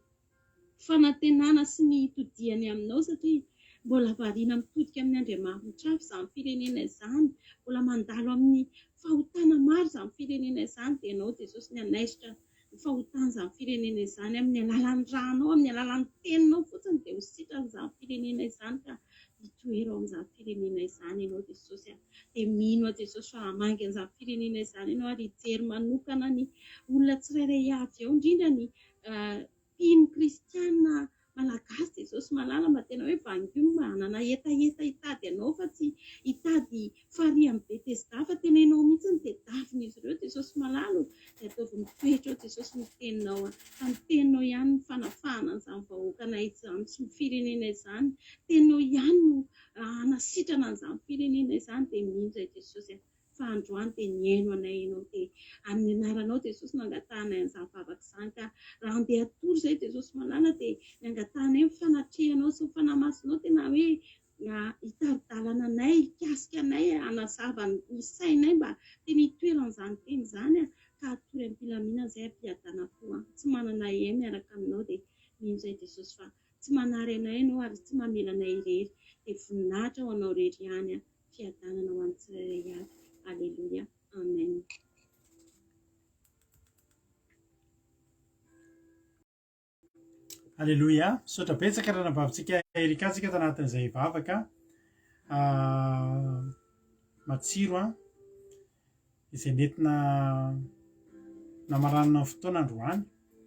fanantenana sy ny hitodihany aminao satria mbola variana mitodika amin'ny Andriamanitra hafa izany firenena izany, mbola mandalo amin'ny fahotana maro izany firenena izany dia ianao Jesosy ny hanaisotra ny fahotan'izany firenena izany amin'ny alalan'ny rànao, amin'ny alalan'ny teninao fotsiny dia ho sitrana izany firenena izany ka hitoera ao amin'izany firenena izany ianao Jesosy a. Dia mino aho Jesosy fa hamangy an'izany firenena izany ianao ary hijery manokana ny olona tsirairay avy ao indrindra ny mpino kristiana malagasy Jesosy malala mba tena hoe vangio mba hanana hetaheta hitady anao fa tsy hitady farihy amin'ny Betesda fa tena ianao mihitsy no tediavin'izy ireo Jesosy malala o dia ataovy mitoetra ao Jesosy ny teninao a fa ny teninao ihany no fanafahana an'izany vahoakanay izany sy ny firenena izany teninao ihany no hanasitrana an'izany firenena izany dia mino izay Jesosy a fa androany dia nihaino anay ianao dia amin'ny anaranao Jesosy no angatahanay an'izany vavaka izany ka raha andeha hatory izay Jesosy malala dia ny angatahanay ny fanatrehanao sy ny fanahy masinao tena hoe hitari-dalana anay hikasika anay hanazava ny sainay mba tena hitoeran'izany teny izany ka hatory am-pilaminana izay am-piadanam-po tsy manana ahiahy miaraka aminao dia mino izay Jesosy fa tsy manary anay ianao ary tsy mamela anay irery dia voninahitra ho anao irery ihany Fiadanana ho an'ny tsirairay avy. Aleloia. Amen. Aleloia. Misaotra betsaka ranabavintsika Erika tsika tanatin'izay vavaka ah, matsiro an izay nentina namaranana ny fotoana androany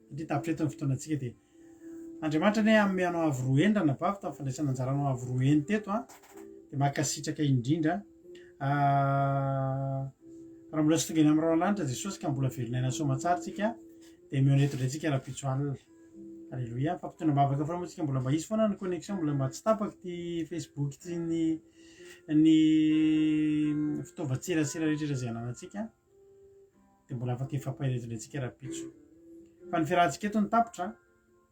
satria tapitra eto ny fotoanantsika dia Andriamanitra anie hanome anao avo roa heny ranabavy tamin'ny fandraisana anjaranao avo roa heny teto an dia mankasitraka indrindra ah, raha mbola tsy tonga eny amin'ny rahona lanitra Jesosy ka mbola velona aina soa aman-tsara tsika dia mihaona eto indray tsika rahampitso alina. Aleloia. Fampitona am-bavaka foana moa tsika mbola mba hisy foana ny connexion mbola mba tsy tapaka ity Facebook ity ny ny fitaovan-tserasera rehetra izay ananantsika dia mbola afaka hifampaherezana antsika rahampitso. Fa ny fiarahantsika eto no tapitra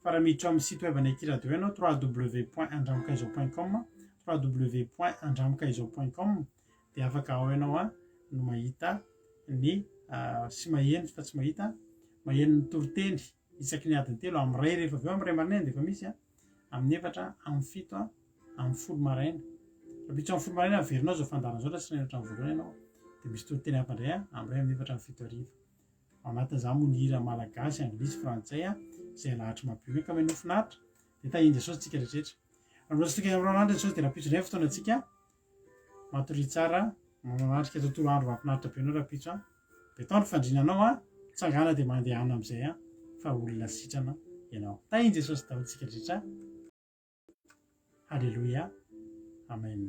fa raha miditra ao amin'ny site web an'ny Aky Radio ianao www.andramokaizao.com www.andramokaizao.com dia afaka ao ianao a no mahita ny sy maheno fa tsy mahita maheno ny toriteny isaky ny adiny telo amin'ny iray rehefa avy eo amin'ny iray maraina dia efa misy a amin'ny efatra amin'ny fito a amin'ny folo maraina rahampitso amin'ny folo maraina averinao izao fandaharana izao raha tsy naheno hatramin'ny voalohany ianao dia misy toriteny hafa indray a amin'ny iray amin'ny efatra amin'ny fito hariva ao anatin'izany moa ny hira malagasy anglisy frantsay a izay alahatra mampiomehy ka menoa finaritra dia tahian'i Jesosy tsika rehetra raha mbola tsy tonga amin'ny roanandro Jesosy dia rahampitso indray ny fotoanantsika Matoria tsara, manatrika tontolo andro mahafinaritra be anao rahampitso an. Betao ny fandrinanao an, mitsangàna dia mandehana amin'izay an, fa olona sitrana ianao. Tahin'i Jesosy daholo tsika rehetra. Haleloia. Amen.